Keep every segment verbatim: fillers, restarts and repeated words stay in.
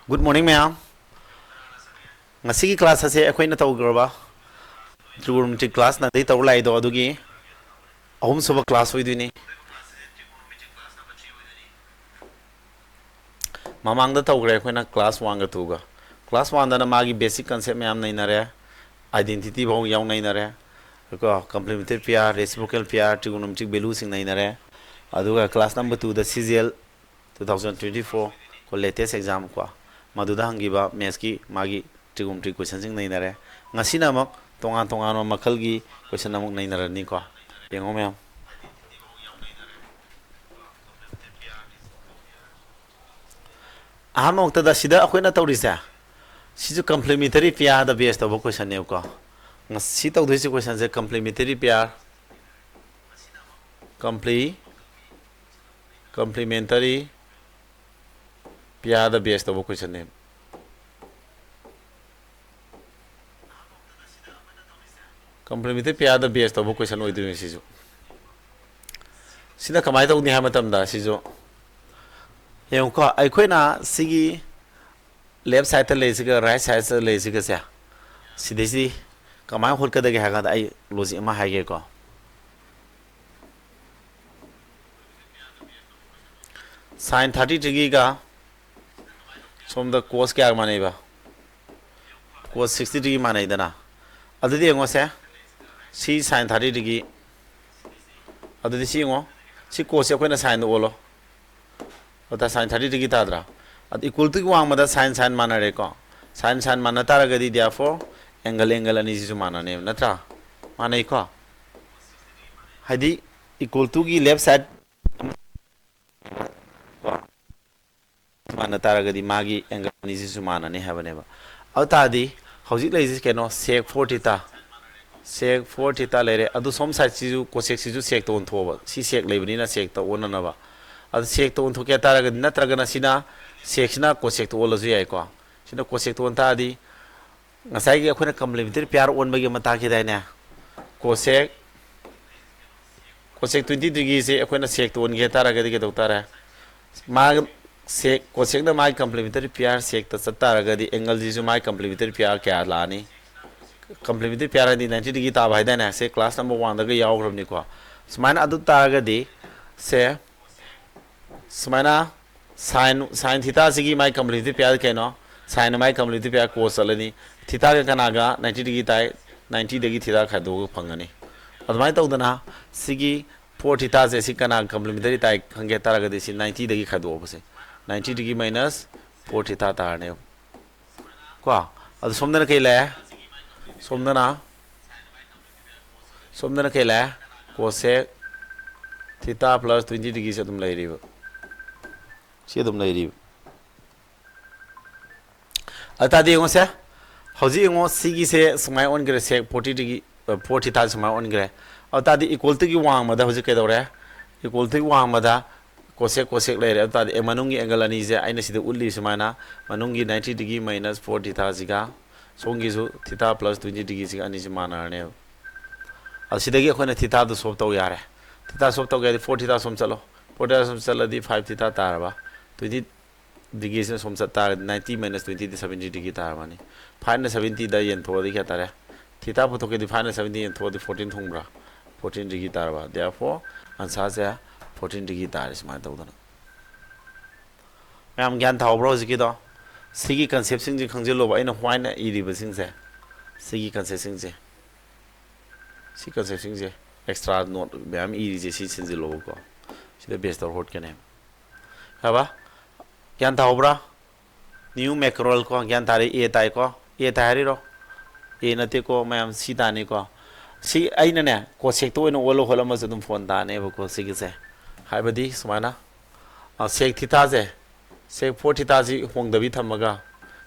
Good morning, ꯃꯌꯥꯝ꯫ ꯉꯁꯤꯒꯤ class ꯑꯁꯦ ꯑꯩꯈꯣꯏꯅ ꯇꯧꯈ꯭ꯔꯕ trigonometry class ꯅꯍꯥꯟꯗꯩ ꯇꯧꯔ ꯂꯥꯛꯏꯗꯣ, ꯑꯗꯨꯒꯤ ꯑꯍꯨꯝꯁꯨꯕ class ꯑꯣꯏꯗꯣꯏꯅꯤ꯫ ꯃꯃꯥꯡꯗ ꯇꯧꯈ꯭ꯔꯦ ꯑꯩꯈꯣꯏꯅ class one ꯒ two ꯒ꯫ Class one ꯗꯅ ꯃꯥꯒꯤ basic concept ꯃꯌꯥꯝ ꯅꯩꯅꯔꯦ, identity ꯐꯥꯎ ꯌꯥꯎ ꯅꯩꯅꯔꯦ, ꯀꯣ, complementary pair, reciprocal pair, trigonometric value ꯁꯤꯡ ꯅꯩꯅꯔꯦ꯫ ꯑꯗꯨꯒ class number two ꯗ C G L two thousand twenty four ꯀꯣ, latest exam ꯀꯣ, ꯃꯗꯨꯗ ꯍꯪꯈꯤꯕ maths ꯀꯤ ꯃꯥꯒꯤ trigonometry question ꯁꯤꯡ ꯅꯩꯅꯔꯦ꯫ ꯉꯁꯤꯅ ꯑꯃꯨꯛ ꯇꯣꯉꯥꯟ ꯇꯣꯉꯥꯟꯕ ꯃꯈꯜꯒꯤ question ꯑꯃꯨꯛ ꯅꯩꯅꯔꯅꯤꯀꯣ꯫ ꯌꯦꯡꯉꯣ ꯃꯌꯥꯝ꯫ ꯑꯍꯥꯟꯕ ꯃꯛꯇꯗ ꯁꯤꯗ ꯑꯩꯈꯣꯏꯅ ꯇꯧꯔꯤꯁꯦ, ꯁꯤꯁꯨ complementary pair ꯗ base ꯇꯧꯕ question ꯅꯦꯕꯀꯣ꯫ ꯉꯁꯤ ꯇꯧꯗꯣꯏꯁꯦ question ꯁꯦ complementary pair, comple complementary pair ꯗ base ꯇꯧꯕ question ꯅꯦ꯫ Complementary pair ꯗ base ꯇꯧꯕ question ꯑꯣꯏꯗꯣꯏꯅꯤ ꯁꯤꯁꯨ꯫ ꯁꯤꯅ ꯀꯃꯥꯏꯅ ꯇꯧꯅꯤ ꯍꯥꯏꯕ ꯃꯇꯝꯗ, ꯁꯤꯁꯨ ꯌꯦꯡꯉꯨꯀꯣ, ꯑꯩꯈꯣꯏꯅ ꯁꯤꯒꯤ left side ꯇ ꯂꯩꯔꯤꯁꯤꯒ right side ꯇ ꯂꯩꯔꯤꯁꯤꯒꯁꯦ, ꯁꯤꯗꯩꯁꯤ ꯀꯃꯥꯏꯅ ꯍꯣꯠꯀꯗꯒꯦ ꯍꯥꯏ ꯀꯥꯟꯗ, ꯑꯩ logic ꯑꯃ ꯍꯥꯏꯒꯦꯀꯣ꯫ Sine thirty degree ꯒ ꯁꯣꯝꯗ cos ꯀꯌꯥ ꯃꯥꯟꯅꯩꯕ? Cos sixty degree ꯃꯥꯟꯅꯩꯗꯅ꯫ ꯑꯗꯨꯗꯤ ꯌꯦꯡꯉꯣꯁꯦ, ꯁꯤ sine thirty degree, ꯑꯗꯨꯗꯤ ꯁꯤ ꯌꯦꯡꯉꯣ, ꯁꯤ cos ꯁꯦ ꯑꯩꯈꯣꯏꯅ sine ꯗ ꯑꯣꯜꯂꯣ, ꯑꯗ sine thirty degree ꯇꯥꯗ꯭ꯔꯥ? ꯑꯗ equal to ꯒꯤ ꯋꯥꯡꯃꯗ sine sine ꯃꯥꯟꯅꯔꯦꯀꯣ꯫ Sine sine ꯃꯥꯟꯅ ꯇꯥꯔꯒꯗꯤ, therefore angle angle ꯑꯅꯤꯁꯤꯁꯨ ꯃꯥꯟꯅꯅꯦꯕ, ꯅꯠꯇ꯭ꯔꯥ? ꯃꯥꯟꯅꯩꯀꯣ꯫ ꯍꯥꯏꯗꯤ equal to ꯒꯤ left side ꯃꯥꯟꯅ ꯇꯥꯔꯒꯗꯤ ꯃꯥꯒꯤ angle ꯑꯅꯤꯁꯤꯁꯨ ꯃꯥꯟꯅꯅꯤ ꯍꯥꯏꯕꯅꯦꯕ꯫ ꯑꯗꯨ ꯇꯥꯔꯗꯤ ꯍꯧꯖꯤꯛ ꯂꯩꯔꯤꯁꯤ ꯀꯩꯅꯣ, sec four theta, sec four theta ꯂꯩꯔꯦ꯫ ꯑꯗꯨ ꯁꯣꯝ side ꯁꯤꯁꯨ, cosec ꯁꯤꯁꯨ sec ꯇ ꯑꯣꯟꯊꯣꯛꯑꯣꯕ꯫ ꯁꯤ sec ꯂꯩꯕꯅꯤꯅ sec ꯇ ꯑꯣꯟꯅꯅꯕ꯫ ꯑꯗꯨ sec ꯇ ꯑꯣꯟꯊꯣꯛꯀꯦ ꯍꯥꯏ ꯇꯥꯔꯒꯗꯤ, ꯅꯠꯇ꯭ꯔꯒꯅ ꯁꯤꯅ, sec ꯁꯤꯅ cosec ꯇ ꯑꯣꯜꯂꯁꯨ ꯌꯥꯏꯀꯣ꯫ ꯁꯤꯅ cosec ꯇ ꯑꯣꯟ ꯇꯥꯔꯗꯤ, ꯉꯁꯥꯏꯒꯤ ꯑꯩꯈꯣꯏꯅ complementary pair ꯑꯣꯟꯕꯒꯤ ꯑꯃ ꯇꯥꯛꯈꯤꯗꯥꯏꯅꯦ? Cosec, cosec twenty degree ꯁꯦ ꯑꯩꯈꯣꯏꯅ sec ꯇ ꯑꯣꯟꯒꯦ ꯍꯥꯏ ꯇꯥꯔꯒꯗꯤ ꯀꯩꯗꯧ ꯇꯥꯔꯦ? ꯃꯥꯒ sec, cosecꯅ ꯃꯥꯏ complementary pair, secꯇ ꯆꯠ ꯇꯥꯔꯒꯗꯤ angle ꯁꯤꯁꯨ ꯃꯥꯏ complementary pair ꯀꯌꯥ ꯂꯥꯛꯑꯅꯤ? Complementary pair ꯍꯥꯏꯗꯤ ninety degree ꯇꯥꯕ ꯍꯥꯏꯗꯥꯏꯅꯦ? ꯁꯦ class number oneꯗꯒ ꯌꯥꯎꯈ꯭ꯔꯕꯅꯤꯀꯣ꯫ ꯁꯨꯃꯥꯏꯅ ꯑꯗꯨ ꯇꯥꯔꯒꯗꯤ ꯁꯦ ꯁꯨꯃꯥꯏꯅ sine, sine thetaꯁꯤꯒꯤ ꯃꯥꯏ complementary pair ꯀꯩꯅꯣ? Sine ꯃꯥꯏ complementary pair cos ꯆꯠꯂꯅꯤ꯫ Thetaꯒ ꯀꯅꯥꯒ ninety degree ꯇꯥꯏ? Ninetyꯗꯒꯤ theta ꯈꯥꯏꯗꯣꯛꯑꯒ ꯐꯪꯒꯅꯤ꯫ ꯑꯗꯨꯃꯥꯏꯅ ꯇꯧꯗꯅ ꯁꯤꯒꯤ four thetaꯁꯦ ꯁꯤ ꯀꯅꯥ complementary ꯇꯥꯏ ꯈꯪꯒꯦ ꯇꯥꯔꯒꯗꯤ ꯁꯤ ninetyꯗꯒꯤ ꯈꯥꯏꯗꯣꯛꯑꯕꯁꯦ ninety degree minus four theta ꯇꯥꯔꯅꯦꯕ꯫ ꯀꯣ? ꯑꯗꯨ ꯁꯣꯝꯗꯅ ꯀꯩ ꯂꯩꯔꯦ? ꯁꯣꯝꯗꯅ, ꯁꯣꯝꯗꯅ ꯀꯩ ꯂꯩꯔꯦ? Cosec theta plus twenty degreeꯁꯦ ꯑꯗꯨꯝ ꯂꯩꯔꯤꯕ꯫ ꯁꯤ ꯑꯗꯨꯝ ꯂꯩꯔꯤꯕ꯫ ꯑꯗꯨ ꯇꯥꯔꯗꯤ ꯌꯦꯡꯉꯣꯁꯦ꯫ ꯍꯧꯖꯤꯛ ꯌꯦꯡꯉꯣ, ꯁꯤꯒꯤꯁꯦ ꯁꯨꯃꯥꯏꯅ ꯑꯣꯟꯈ꯭ꯔꯦ, sec forty degree, ꯑ, four thetaꯁꯦ ꯁꯨꯃꯥꯏꯅ ꯑꯣꯟꯈ꯭ꯔꯦ꯫ ꯑꯗꯨ ꯇꯥꯔꯗꯤ equal toꯒꯤ ꯋꯥꯡꯃꯗ ꯍꯧꯖꯤꯛ ꯀꯩꯗꯧꯔꯦ? Equal toꯒꯤ ꯋꯥꯡꯃꯗ cosec, cosec ꯂꯩꯔꯦ꯫ ꯑꯗꯨ ꯇꯥꯔꯗꯤ ꯑꯦ ꯃꯅꯨꯡꯒꯤ angle ꯑꯅꯤꯁꯦ ꯑꯩꯅ ꯁꯤꯗ ꯎꯠꯂꯤ ꯁꯨꯃꯥꯏꯅ, ꯃꯅꯨꯡꯒꯤ ninety degree minus four thetaꯁꯤꯒ ꯁꯣꯝꯒꯤꯁꯨ theta plus twenty degreeꯁꯤꯒ ꯑꯅꯤꯁꯤ ꯃꯥꯟꯅꯔꯅꯦꯕ꯫ ꯑꯗꯨ ꯁꯤꯗꯒꯤ ꯑꯩꯈꯣꯏꯅ thetaꯗꯨ solve ꯇꯧ ꯌꯥꯔꯦ꯫ Theta solve ꯇꯧꯒꯦ ꯍꯥꯏꯗꯤ four theta ꯁꯣꯝ ꯆꯠꯂꯣ꯫ Four theta ꯁꯣꯝ ꯆꯠꯂꯗꯤ five theta ꯇꯥꯔꯕ꯫ Twenty degreeꯁꯤꯅ ꯁꯣꯝ ꯆꯠ ꯇꯥꯔꯒꯗꯤ ninety minus twentyꯗꯤ seventy degree ꯇꯥꯔꯕꯅꯤ꯫ Fiveꯅ seventyꯗ ꯌꯦꯟꯊꯣꯛꯑꯗꯤ ꯀꯌꯥ ꯇꯥꯔꯦ? Theta ꯄꯨꯊꯣꯛꯀꯦꯗꯤ fiveꯅ seventy ꯌꯦꯟꯊꯣꯛꯑꯗꯤ fourteen ꯊꯨꯡꯕ꯭ꯔꯥ? Fourteen degree ꯇꯥꯔꯕ꯫ Therefore answerꯁꯦ fourteen degree ꯇꯥꯔꯦ ꯁꯨꯃꯥꯏꯅ ꯇꯧꯗꯅ꯫ ꯃꯌꯥꯝ ꯒ꯭ꯌꯥꯟ ꯇꯥꯍꯧꯕ꯭ꯔꯣ ꯍꯧꯖꯤꯛꯀꯤꯗꯣ? ꯁꯤꯒꯤ conceptꯁꯤꯡꯁꯦ ꯈꯪꯖꯤꯜꯂꯣꯕ, ꯑꯩꯅ whyꯅ ꯏꯔꯤꯕꯁꯤꯡꯁꯦ, ꯁꯤꯒꯤ conceptꯁꯤꯡꯁꯦ, ꯁꯤ conceptꯁꯤꯡꯁꯦ extra note ꯃꯌꯥꯝ ꯏꯔꯤꯁꯦ ꯁꯤ ꯁꯤꯟꯖꯤꯜꯂꯣꯕꯀꯣ꯫ ꯁꯤꯗ base ꯇꯧꯔ ꯍꯣꯠꯀꯅꯦꯕ꯫ ꯌꯥꯕ? ꯒ꯭ꯌꯥꯟ ꯇꯥꯍꯧꯕ꯭ꯔꯥ? New mackerel ꯀꯣ, ꯒ꯭ꯌꯥꯟ ꯇꯥꯔꯦ, A ꯇꯥꯏꯀꯣ? A ꯇꯥꯏ ꯍꯥꯏꯔꯤꯔꯣ? A ꯅꯠꯇꯦꯀꯣ ꯃꯌꯥꯝ, C ꯇꯥꯅꯤꯀꯣ꯫ ꯁꯤ ꯑꯩꯅꯅꯦ cosecꯇ ꯑꯣꯏꯅ ꯑꯣꯜꯂ ꯍꯣꯠꯂꯝꯃꯁꯨ ꯑꯗꯨꯝ phone ꯇꯥꯅꯦꯕꯀꯣ ꯁꯤꯒꯤꯁꯦ꯫ ꯍꯥꯏꯕꯗꯤ ꯁꯨꯃꯥꯏꯅ, ꯑ, sec thetaꯁꯦ, sec four thetaꯁꯤ ꯍꯣꯡꯗꯕꯤ ꯊꯝꯃꯒ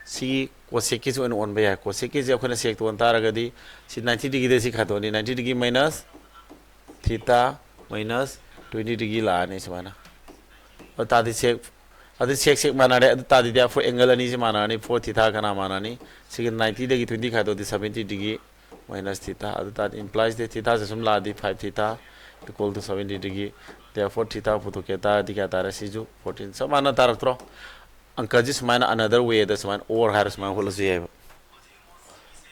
ꯁꯤꯒꯤ cosecꯀꯤꯁꯨ ꯑꯣꯏꯅ ꯑꯣꯟꯕ ꯌꯥꯏ꯫ Cosecꯀꯤꯁꯦ ꯑꯩꯈꯣꯏꯅ secꯇ ꯑꯣꯟ ꯇꯥꯔꯒꯗꯤ ꯁꯤ ninety degreeꯗ ꯁꯤ ꯈꯥꯏꯗꯣꯛꯑꯅꯤ, ninety degree minus theta minus twenty degree ꯂꯥꯛꯑꯅꯤ ꯁꯨꯃꯥꯏꯅ꯫ ꯑꯗꯨ ꯇꯥꯔꯗꯤ sec, ꯑꯗꯨ sec sec ꯃꯥꯟꯅꯔꯦ꯫ ꯑꯗꯨ ꯇꯥꯔꯗꯤ ꯑꯩꯈꯣꯏ angle ꯑꯅꯤꯁꯤ ꯃꯥꯟꯅꯔꯅꯤ꯫ Four theta ꯀꯅꯥ ꯃꯥꯟꯅꯔꯅꯤ? ꯁꯤꯒꯤ ninety ꯗꯒꯤ twenty ꯈꯥꯏꯗꯣꯛꯑꯗꯤ seventy degree minus theta꯫ ꯑꯗꯨ ꯇꯥꯔꯗꯤ implies ꯗꯤ thetaꯁꯦ ꯁꯨꯝ ꯂꯥꯛꯑꯗꯤ five theta equal to seventy degree. Therefore theta ꯄꯨꯊꯣꯛꯀꯦ ꯇꯥꯔꯗꯤ ꯀꯌꯥ ꯇꯥꯔꯦ? ꯁꯤꯁꯨ fourteen ꯆꯞ ꯃꯥꯟꯅ ꯇꯥꯔꯛꯇ꯭ꯔꯣ? ꯑꯪꯀꯁꯤ ꯁꯨꯃꯥꯏꯅ another way ꯗ ꯁꯨꯃꯥꯏꯅ or ꯍꯥꯏꯔ ꯁꯨꯃꯥꯏꯅ ꯍꯣꯠꯂꯁꯨ ꯌꯥꯏꯑꯕ꯫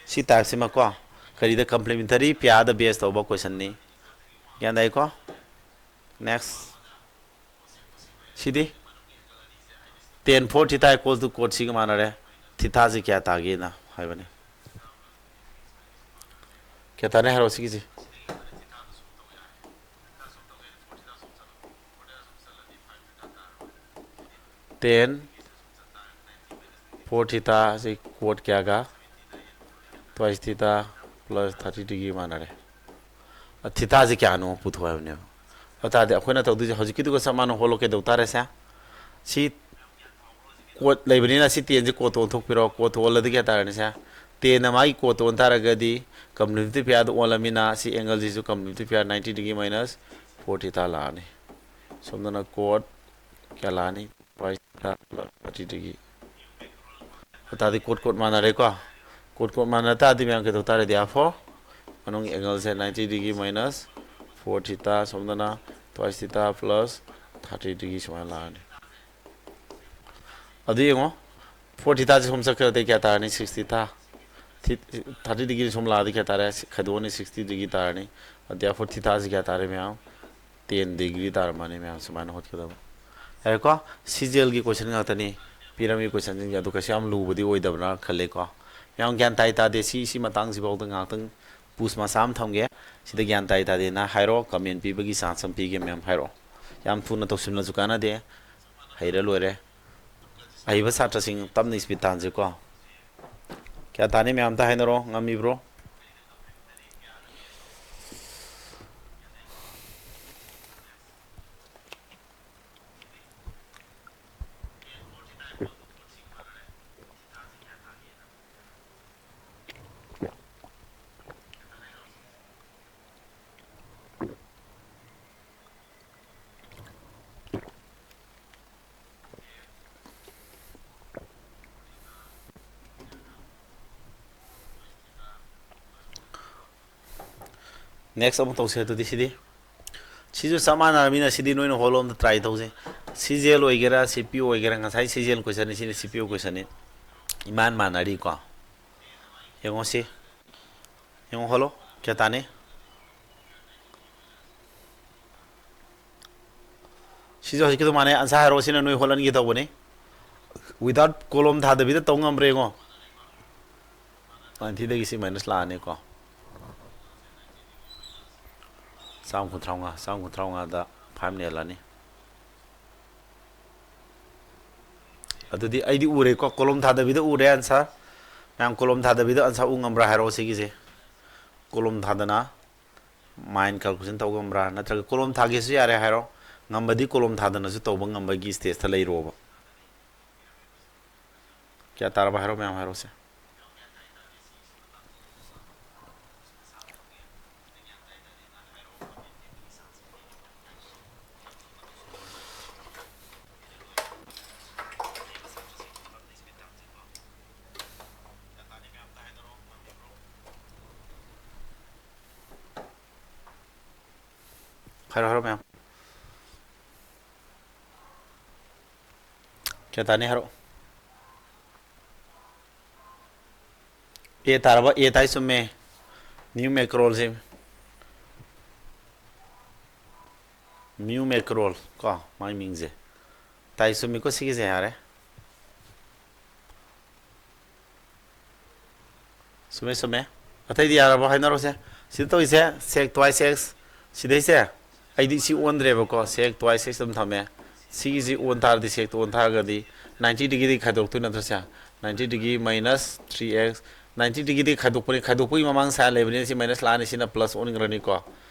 ꯁꯤ type ꯁꯤꯃꯀꯣ, ꯀꯔꯤꯗ? Complementary pair ꯗ base ꯇꯧꯕ question ꯅꯤ꯫ ꯒ꯭ꯌꯥꯟ ꯇꯥꯏꯀꯣ? Next꯫ CD tan four theta equals to cot C ꯒ ꯃꯥꯟꯅꯔꯦ꯫ Theta ꯁꯤ ꯀꯌꯥ ꯇꯥꯒꯦꯅ ꯍꯥꯏꯕꯅꯤ꯫ ꯀꯌꯥ ꯇꯥꯔꯦ ꯍꯥꯏꯔꯣ ꯁꯤꯒꯤꯁꯤ? Tan four theta ꯁꯤ cot ꯀꯌꯥꯒ? Twice theta plus thirty degree ꯃꯥꯟꯅꯔꯦ꯫ ꯑ, theta ꯁꯤ ꯀꯌꯥꯅꯣ ꯄꯨꯊꯣꯛꯑꯣ ꯍꯥꯏꯕꯅꯦꯕ꯫ ꯑꯗꯨ ꯇꯥꯔꯗꯤ ꯑꯩꯈꯣꯏꯅ ꯇꯧꯗꯣꯏꯁꯦ ꯍꯧꯖꯤꯛꯀꯤꯗꯨꯒ ꯆꯞ ꯃꯥꯟꯅ ꯍꯣꯠꯂꯣ꯫ ꯀꯩꯗꯧ ꯇꯥꯔꯦ ꯁꯦ? ꯁꯤ cot ꯂꯩꯕꯅꯤꯅ ꯁꯤ tan ꯁꯤ cot ꯇ ꯑꯣꯟꯊꯣꯛꯄꯤꯔꯣ꯫ Cot ꯇ ꯑꯣꯜꯂꯗꯤ ꯀꯌꯥ ꯇꯥꯔꯅꯤ ꯁꯦ? Tan ꯅ ꯃꯥꯒꯤ cot ꯇ ꯑꯣꯟ ꯇꯥꯔꯒꯗꯤ complementary pair ꯗ ꯑꯣꯜꯂꯃꯤꯅ ꯁꯤ angle ꯁꯤꯁꯨ complementary pair ninety degree minus four theta ꯂꯥꯛꯑꯅꯤ꯫ ꯁꯣꯝꯗꯅ cot ꯀꯌꯥ ꯂꯥꯛꯑꯅꯤ? Twice theta plus thirty degree꯫ ꯑꯗꯨ ꯇꯥꯔꯗꯤ cot cot ꯃꯥꯟꯅꯔꯦꯀꯣ꯫ Cot cot ꯃꯥꯟꯅ ꯇꯥꯔꯗꯤ ꯃꯌꯥꯝ ꯀꯩꯗꯧ ꯇꯥꯔꯦ? Therefore ꯃꯅꯨꯡꯒꯤ angle ꯁꯦ ninety degree minus four theta, ꯁꯣꯝꯗꯅ twice theta plus thirty degree ꯁꯨꯃꯥꯏꯅ ꯂꯥꯛꯑꯅꯤ꯫ ꯑꯗꯨ ꯌꯦꯡꯉꯣ, four theta ꯁꯤ ꯁꯣꯝ ꯆꯠꯈ꯭ꯔꯗꯤ ꯀꯌꯥ ꯇꯥꯔꯅꯤ? Six theta꯫ Thi-, thirty degree ꯁꯣꯝ ꯂꯥꯛꯑꯗꯤ ꯀꯌꯥ ꯇꯥꯔꯦ? ꯈꯥꯏꯗꯣꯛꯑꯅꯤ, sixty degree ꯇꯥꯔꯅꯤ꯫ Therefore theta ꯁꯤ ꯀꯌꯥ ꯇꯥꯔꯦ ꯃꯌꯥꯝ? Ten degree ꯇꯥꯔꯝꯃꯅꯤ ꯃꯌꯥꯝ, ꯁꯨꯃꯥꯏꯅ ꯍꯣꯠꯀꯗꯕ꯫ ꯌꯥꯔꯦꯀꯣ? ꯁꯤ ꯖꯦꯜꯒꯤ question ꯉꯥꯛꯇꯅꯤ ꯄꯤꯔꯝꯃꯤ questionꯁꯤꯡꯁꯦ, ꯑꯗꯨ ꯀꯩꯁꯨ ꯌꯥꯝ ꯂꯨꯕꯗꯤ ꯑꯣꯏꯗꯕ꯭ꯔꯥ ꯈꯜꯂꯦꯀꯣ꯫ ꯃꯌꯥꯝ ꯒ꯭ꯌꯥꯟ ꯇꯥꯏ ꯇꯥꯗꯦ, ꯁꯤ, ꯁꯤ ꯃꯇꯥꯡꯁꯤꯐꯥꯎꯗ ꯉꯥꯏꯍꯥꯛꯇꯪ pause ꯃꯆꯥ ꯑꯃ ꯊꯝꯒꯦ꯫ ꯁꯤꯗ ꯒ꯭ꯌꯥꯟ ꯇꯥꯏ ꯇꯥꯗꯦꯅ ꯍꯥꯏꯔꯣ, comment ꯄꯤꯕꯒꯤ chance ꯑꯃ ꯄꯤꯒꯦ ꯃꯌꯥꯝ, ꯍꯥꯏꯔꯛꯑꯣ꯫ ꯌꯥꯝ ꯊꯨꯅ ꯇꯧꯁꯤꯜꯂꯁꯨ ꯀꯥꯟꯅꯗꯦ, ꯍꯩꯔ ꯂꯣꯏꯔꯦ꯫ ꯑꯍꯩꯕ ꯁꯥꯇ꯭ꯔꯁꯤꯡ ꯇꯞꯅ speed ꯇꯥꯍꯟꯁꯤꯀꯣ꯫ ꯀꯌꯥ ꯇꯥꯅꯤ ꯃꯌꯥꯝ ꯑꯝꯇ ꯍꯥꯏꯅꯔꯣ, ꯉꯝꯃꯤꯕ꯭ꯔꯣ? Next ꯑꯃꯨꯛ ꯇꯧꯁꯦ ꯑꯗꯨꯗꯤ ꯁꯤꯗꯤ꯫ ꯁꯤꯁꯨ ꯆꯞ ꯃꯥꯟꯅꯔꯕꯅꯤꯅ ꯁꯤꯗꯤ ꯅꯣꯏꯅ ꯍꯣꯠꯂꯣ, ꯑꯝꯇ try ꯇꯧꯁꯦ꯫ ꯁꯤ ꯖꯤ ꯑꯦꯜ ꯑꯣꯏꯒꯦꯔꯥ, ꯁꯤ ꯄꯤ ꯑꯣ ꯑꯣꯏꯒꯦꯔꯥ, ꯉꯁꯥꯏ ꯁꯤ ꯖꯤ ꯑꯦꯜ question ꯅꯤ, ꯁꯤꯅ ꯁꯤ ꯄꯤ ꯑꯣ question ꯅꯤ꯫ ꯏꯃꯥꯟ ꯃꯥꯟꯅꯔꯤꯀꯣ꯫ ꯌꯦꯡꯉꯣ ꯁꯤ꯫ ꯌꯦꯡꯉꯣ ꯍꯣꯠꯂꯣ꯫ ꯀꯌꯥ ꯇꯥꯅꯤ? ꯁꯤꯁꯨ ꯍꯧꯖꯤꯛꯀꯤꯗꯣ ꯃꯥꯟꯅꯩ꯫ Answer ꯍꯥꯏꯔꯛꯑꯣ, ꯁꯤꯅ ꯅꯣꯏ ꯍꯣꯠꯍꯟꯒꯦ ꯇꯧꯕꯅꯤ꯫ Without column ꯊꯥꯗꯕꯤꯗ ꯇꯧ ꯉꯝꯕ꯭ꯔꯥ ꯌꯦꯡꯉꯣ꯫ Ninety ꯗꯒꯤ ꯁꯤ minus ꯂꯥꯛꯑꯅꯤꯀꯣ꯫ ꯆꯥꯝ ꯀꯨꯟꯊ꯭ꯔꯥ ꯃꯉꯥ, ꯆꯥꯝ ꯀꯨꯟꯊ꯭ꯔꯥ ꯃꯉꯥꯗ five ꯅ ꯍꯦꯜꯂꯅꯤ꯫ ꯑꯗꯨꯗꯤ ꯑꯩꯗꯤ ꯎꯔꯦꯀꯣ, column ꯊꯥꯗꯕꯤꯗ ꯎꯔꯦ answer꯫ ꯃꯌꯥꯝ column ꯊꯥꯗꯕꯤꯗ answer ꯎ ꯉꯝꯕ꯭ꯔꯥ ꯍꯥꯏꯔꯛꯑꯣ ꯁꯤꯒꯤꯁꯦ꯫ Column ꯊꯥꯗꯅ mind calculation ꯇꯧ ꯉꯝꯕ꯭ꯔꯥ? ꯅꯠꯇ꯭ꯔꯒ column ꯊꯥꯒꯦꯁꯨ ꯌꯥꯔꯦ ꯍꯥꯏꯔꯣ꯫ ꯉꯝꯕꯗꯤ column ꯊꯥꯗꯅꯁꯨ ꯇꯧꯕ ꯉꯝꯕꯒꯤ stage ꯇ ꯂꯩꯔꯣꯕ꯫ ꯀꯌꯥ ꯇꯥꯔꯕ ꯍꯥꯏꯔꯣ, ꯃꯌꯥꯝ ꯍꯥꯏꯔꯣꯁꯦ꯫ ꯍꯥꯏꯔꯣ, ꯍꯥꯏꯔꯣ ꯃꯌꯥꯝ꯫ ꯀꯌꯥ ꯇꯥꯅꯤ ꯍꯥꯏꯔꯣ꯫ A ꯇꯥꯔꯕ? A ꯇꯥꯏ, ꯆꯨꯝꯃꯦ꯫ New macro ꯁꯦ, new macro ꯀꯣ ꯃꯥꯏ ꯃꯤꯡꯁꯦ꯫ ꯇꯥꯏ, ꯆꯨꯝꯃꯤꯀꯣ ꯁꯤꯒꯤꯁꯦ, ꯌꯥꯔꯦ꯫ ꯆꯨꯝꯃꯦ, ꯆꯨꯝꯃꯦ꯫ ꯑꯇꯩꯗꯤ ꯌꯥꯔꯕꯣ? ꯍꯥꯏꯅꯔꯣꯁꯦ꯫ ꯁꯤꯗ ꯇꯧꯔꯤꯁꯦ sec twice x꯫ ꯁꯤꯗꯩꯁꯦ ꯑꯩꯗꯤ ꯁꯤ ꯑꯣꯟꯗ꯭ꯔꯦꯕꯀꯣ, sec twice x ꯑꯗꯨꯝ ꯊꯝꯃꯦ꯫ ꯁꯤꯒꯤꯁꯤ ꯑꯣꯟ ꯇꯥꯔꯗꯤ, sec ꯇꯣ ꯑꯣꯟ ꯇꯥꯔꯒꯗꯤ ninety degree ꯗꯒꯤ ꯈꯥꯏꯗꯣꯛꯇꯣꯏ ꯅꯠꯇ꯭ꯔꯣ ꯁꯦ? Ninety degree minus three x꯫ Ninety degree ꯗꯒꯤ ꯈꯥꯏꯗꯣꯛꯄꯅꯤ, ꯈꯥꯏꯗꯣꯛꯄꯒꯤ ꯃꯃꯥꯡ sign ꯂꯩꯕꯅꯤꯅ ꯁꯤ minus ꯂꯥꯛꯑꯅꯤ, ꯁꯤꯅ plus ꯑꯣꯟꯈ꯭ꯔꯅꯤꯀꯣ꯫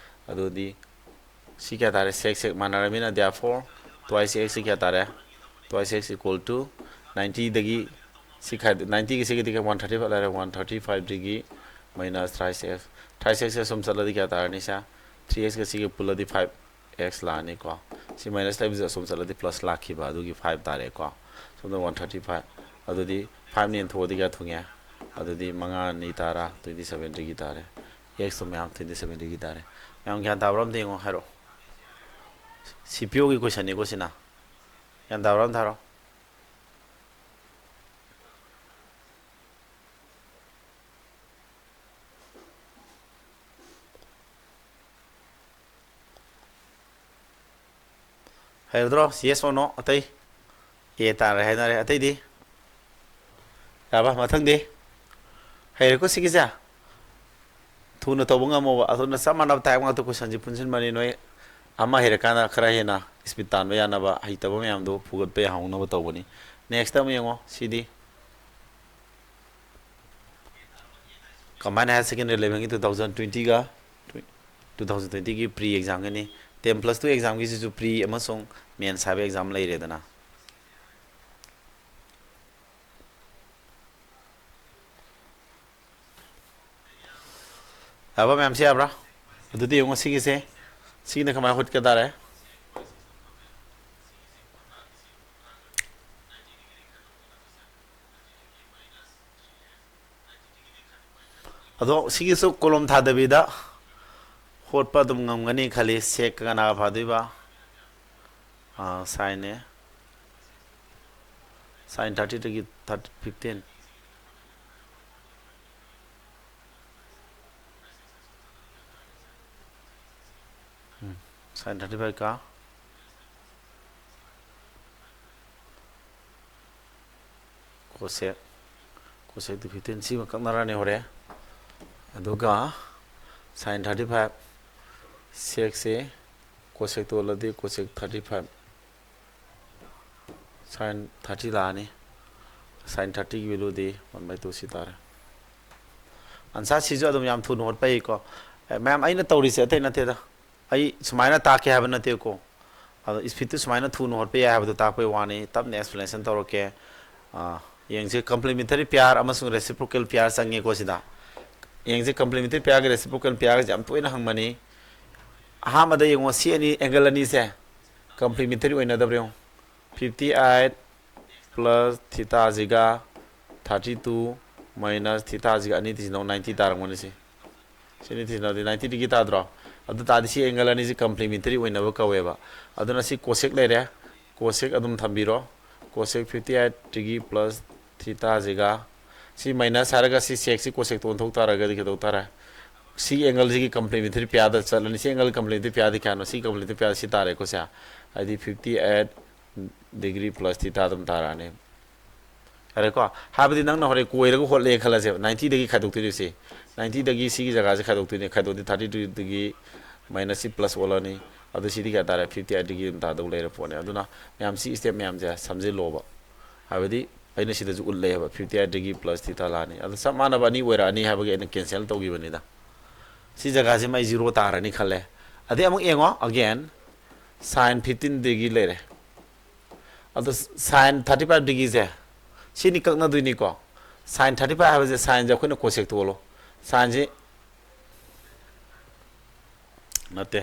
ꯑꯗꯨꯗꯤ ꯁꯤ ꯀꯌꯥ ꯇꯥꯔꯦ? Sec sec ꯃꯥꯟꯅꯔꯕꯅꯤꯅ, therefore twice x ꯁꯤ ꯀꯌꯥ ꯇꯥꯔꯦ? Twice x equal to ninety ꯗꯒꯤ ꯁꯤ ꯈꯥꯏ-, ninety ꯒꯤ ꯁꯤꯒꯗꯤ one thirty five ꯂꯩꯔꯦ, one thirty five ꯗꯒꯤ minus thrice x꯫ Thrice x ꯁꯦ ꯁꯨꯝ ꯆꯠꯂꯗꯤ ꯀꯌꯥ ꯇꯥꯔꯅꯤ ꯁꯦ? Three x ꯀ ꯁꯤꯒ ꯄꯨꯜꯂꯗꯤ five x ꯂꯥꯛꯑꯅꯤꯀꯣ꯫ ꯁꯤ minus ꯂꯩꯕꯁꯦ ꯑꯁꯨꯝ ꯆꯠꯂꯗꯤ plus ꯂꯥꯛꯈꯤꯕ, ꯑꯗꯨꯒꯤ five ꯇꯥꯔꯦꯀꯣ꯫ ꯁꯣꯝꯗ one thirty five꯫ ꯑꯗꯨꯗꯤ five ꯅ ꯌꯦꯟꯊꯣꯛꯑꯗꯤ ꯀꯌꯥ ꯊꯨꯡꯉꯦ? ꯑꯗꯨꯗꯤ ꯃꯉꯥ ꯑꯅꯤ ꯇꯔꯥ, twenty seven degree ꯇꯥꯔꯦ꯫ X ꯇꯣ ꯃꯌꯥꯝ twenty seven degree ꯇꯥꯔꯦ꯫ ꯃꯌꯥꯝ ꯒ꯭ꯌꯥꯟ ꯇꯥꯕ꯭ꯔꯥ ꯑꯝꯇ ꯌꯦꯡꯉꯣ, ꯍꯥꯏꯔꯛꯑꯣ꯫ ꯁꯤ ꯄꯤ ꯑꯣꯒꯤ ꯀꯣꯏꯁꯟꯅꯤꯀꯣ ꯁꯤꯅ꯫ ꯒ꯭ꯌꯥꯟ ꯇꯥꯕ꯭ꯔꯥ? ꯑꯝ ꯊꯥꯔꯣ꯫ ꯍꯩꯔꯗ꯭ꯔꯣ? Yes or no? ꯑꯇꯩ? ꯑꯦ ꯇꯥꯔꯦ ꯍꯥꯏꯅꯔꯦ꯫ ꯑꯇꯩꯗꯤ? ꯌꯥꯕ? ꯃꯊꯪꯗꯤ? ꯍꯩꯔꯦꯀꯣ ꯁꯤꯒꯤꯁꯦ? ꯊꯨꯅ ꯇꯧꯕ ꯉꯝꯃꯣꯕ꯫ ꯑꯗꯨꯅ ꯆꯞ ꯃꯥꯟꯅꯕ ꯇꯥꯏꯞ ꯉꯥꯛꯇ ꯀꯣꯏꯁꯟꯁꯤ ꯄꯨꯟꯁꯤꯟꯕꯅꯤ꯫ ꯅꯣꯏ ꯑꯃ ꯍꯩꯔꯀꯥꯟꯗ ꯈꯔ ꯍꯦꯟꯅ ꯏꯁꯄꯤꯠ ꯇꯥꯟꯕ ꯌꯥꯅꯕ, ꯍꯩꯇꯕ ꯃꯌꯥꯝꯗꯣ ꯐꯨꯒꯠꯄ ꯌꯥꯍꯧꯅꯕ ꯇꯧꯕꯅꯤ꯫ Next ꯑꯃ ꯌꯦꯡꯉꯣ꯫ ꯁꯤꯗꯤ Combined Higher Secondary Levelꯒꯤ two thousand twentyꯒ two thousand twentyꯒꯤ pre examꯒꯤꯅꯤ꯫ Ten plus two examꯒꯤꯁꯤꯁꯨ pre ꯑꯃꯁꯨꯡ mains ꯍꯥꯏꯕ exam ꯂꯩꯔꯦꯗꯅ꯫ ꯌꯥꯕ ꯃꯌꯥꯝꯁꯤ ꯌꯥꯕ꯭ꯔꯥ? ꯑꯗꯨꯗꯤ ꯌꯦꯡꯉꯣ ꯁꯤꯒꯤꯁꯦ꯫ ꯁꯤꯒꯤꯅ ꯀꯃꯥꯏꯅ ꯍꯣꯠꯀ ꯇꯥꯔꯦ? ꯑꯗꯣ ꯁꯤꯒꯤꯁꯨ ꯀꯣꯂꯣꯝ ꯊꯥꯗꯕꯤꯗ ꯍꯣꯠꯄ ꯑꯗꯨꯝ ꯉꯝꯒꯅꯤ ꯈꯜꯂꯤ꯫ Secꯒ ꯀꯅꯥꯒ ꯐꯥꯗꯣꯏꯕ? ꯑꯥ, sineꯅꯦ꯫ Sine thirtyꯗꯒꯤ thirty, fifteen꯫ ꯎꯝ, sine thirty five ꯀ cosec, cosec ꯇꯨ fifteen, ꯁꯤꯃ ꯀꯛꯅꯔꯅꯤ ꯍꯣꯔꯦꯟ꯫ ꯑꯗꯨꯒ sine thirty five, secꯁꯦ cosec ꯇꯣꯜꯂꯗꯤ cosec thirty five, sine thirty ꯂꯥꯛꯑꯅꯤ꯫ Sine thirtyꯒꯤ valueꯗꯤ one by two ꯁꯤ ꯇꯥꯔꯦ꯫ Answer ꯁꯤꯁꯨ ꯑꯗꯨꯝ ꯌꯥꯝ ꯊꯨꯅ ꯍꯣꯠꯄ ꯍꯩꯀꯣ꯫ ꯑꯦ, ꯃꯌꯥꯝ, ꯑꯩꯅ ꯇꯧꯔꯤꯁꯦ ꯑꯇꯩ ꯅꯠꯇꯦꯗ꯫ ꯑꯩ ꯁꯨꯃꯥꯏꯅ ꯇꯥꯛꯀꯦ ꯍꯥꯏꯕ ꯅꯠꯇꯦꯀꯣ꯫ ꯑꯗꯣ speedꯇꯨ ꯁꯨꯃꯥꯏꯅ ꯊꯨꯅ ꯍꯣꯠꯄ ꯌꯥꯏ ꯍꯥꯏꯕꯗꯣ ꯇꯥꯛꯄꯩ ꯋꯥꯅꯤ꯫ ꯇꯞꯅ explanation ꯇꯧꯔꯛꯀꯦ꯫ ꯑꯥ, ꯌꯦꯡꯁꯦ, complementary pair ꯑꯃꯁꯨꯡ reciprocal pair ꯆꯪꯉꯦꯀꯣ ꯁꯤꯗ꯫ ꯌꯦꯡꯁꯦ, complementary pairꯒ reciprocal pairꯒꯁꯦ ꯌꯥꯝ ꯇꯣꯏꯅ ꯍꯪꯕꯅꯤ꯫ ꯑꯍꯥꯟꯕꯗ ꯌꯦꯡꯉꯣ, ꯁꯤ ꯑꯅꯤ, angle ꯑꯅꯤꯁꯦ complementary ꯑꯣꯏꯅꯗꯕ꯭ꯔꯥ ꯌꯦꯡꯉꯣ꯫ Fifty eight plus thetaꯁꯤꯒ thirty two minus thetaꯁꯤꯒ ꯑꯅꯤ ꯊꯤꯖꯤꯟꯅꯧ, ninety ꯇꯥꯔꯝꯒꯅꯤ ꯁꯤ꯫ ꯁꯤꯅꯤ ꯊꯤꯖꯤꯟꯅꯧꯗꯤ ninety degree ꯇꯥꯗ꯭ꯔꯣ? ꯑꯗꯨ ꯇꯥꯔꯗꯤ ꯁꯤ angle ꯑꯅꯤꯁꯤ complementary ꯑꯣꯏꯅꯕ ꯀꯧꯋꯦꯕ꯫ ꯑꯗꯨꯅ ꯁꯤ cosec ꯂꯩꯔꯦ, cosec ꯑꯗꯨꯝ ꯊꯝꯕꯤꯔꯣ꯫ Cosec fifty eight degree plus theta ꯁꯤꯒ ꯁꯤ minus ꯍꯥꯏꯔꯒ ꯁꯤ sec ꯁꯤ cosec ꯇ ꯑꯣꯟꯊꯣꯛ ꯇꯥꯔꯒꯗꯤ ꯀꯩꯗꯧ ꯇꯥꯔꯦ? ꯁꯤ angle ꯁꯤꯒꯤ complementary pair ꯗ ꯆꯠꯂꯅꯤ꯫ ꯁꯤ angle complementary pair ꯗꯤ ꯀꯌꯥꯅꯣ? ꯁꯤ complementary pair ꯁꯤ ꯇꯥꯔꯦꯀꯣ ꯁꯦ꯫ ꯍꯥꯏꯗꯤ fifty eight degree plus theta ꯑꯗꯨꯝ ꯇꯥꯔꯛꯑꯅꯤ꯫ ꯌꯥꯔꯦꯀꯣ? ꯍꯥꯏꯕꯗꯤ ꯅꯪꯅ ꯍꯣꯔꯦꯟ ꯀꯣꯏꯔꯒ ꯍꯣꯠꯂꯦ ꯈꯜꯂꯁꯦꯕ, ninety ꯗꯒꯤ ꯈꯥꯏꯗꯣꯛꯇꯣꯏꯅꯦ ꯁꯤ꯫ ninety ꯗꯒꯤ ꯁꯤꯒꯤ ꯖꯒꯥꯁꯦ ꯈꯥꯏꯗꯣꯛꯇꯣꯏꯅꯦ꯫ ꯈꯥꯏꯗꯣꯛꯑꯗꯤ thirty degree ꯗꯒꯤ minus ꯁꯤ plus ꯑꯣꯜꯂꯅꯤ꯫ ꯑꯗꯨ ꯁꯤꯗꯤ ꯀꯌꯥ ꯇꯥꯔꯦ? Fifty eight degree ꯑꯗꯨꯝ ꯇꯥꯗꯧ ꯂꯩꯔ ꯄꯣꯠꯅꯦ꯫ ꯑꯗꯨꯅ ꯃꯌꯥꯝ ꯁꯤ step ꯃꯌꯥꯝꯁꯦ ꯁꯝꯖꯤꯜꯂꯣꯕ꯫ ꯍꯥꯏꯕꯗꯤ ꯑꯩꯅ ꯁꯤꯗꯁꯨ ꯎꯠꯂꯦꯕ, fifty eight degree plus theta ꯂꯥꯛꯑꯅꯤ꯫ ꯑꯗꯨ ꯆꯞ ꯃꯥꯟꯅꯕ ꯑꯅꯤ ꯑꯣꯏꯔꯛꯑꯅꯤ ꯍꯥꯏꯕꯒꯤ ꯑꯩꯅ cancel ꯇꯧꯈꯤꯕꯅꯤꯗ꯫ ꯁꯤ ꯖꯒꯥꯁꯤꯃ ꯑꯩ zero ꯇꯥꯔꯅꯤ ꯈꯜꯂꯦ꯫ ꯑꯗꯩ ꯑꯃꯨꯛ ꯌꯦꯡꯉꯣ, again, sine fifteen degree ꯂꯩꯔꯦ꯫ ꯑꯗꯣ sine thirty five degree ꯁꯦ ꯁꯤꯅꯤ ꯀꯛꯅꯗꯣꯏꯅꯤꯀꯣ꯫ Sine thirty five ꯍꯥꯏꯕꯁꯦ, sine ꯁꯦ ꯑꯩꯈꯣꯏꯅ cosec ꯇ ꯑꯣꯜꯂꯣ꯫ Sine ꯁꯤ ꯅꯠꯇꯦ,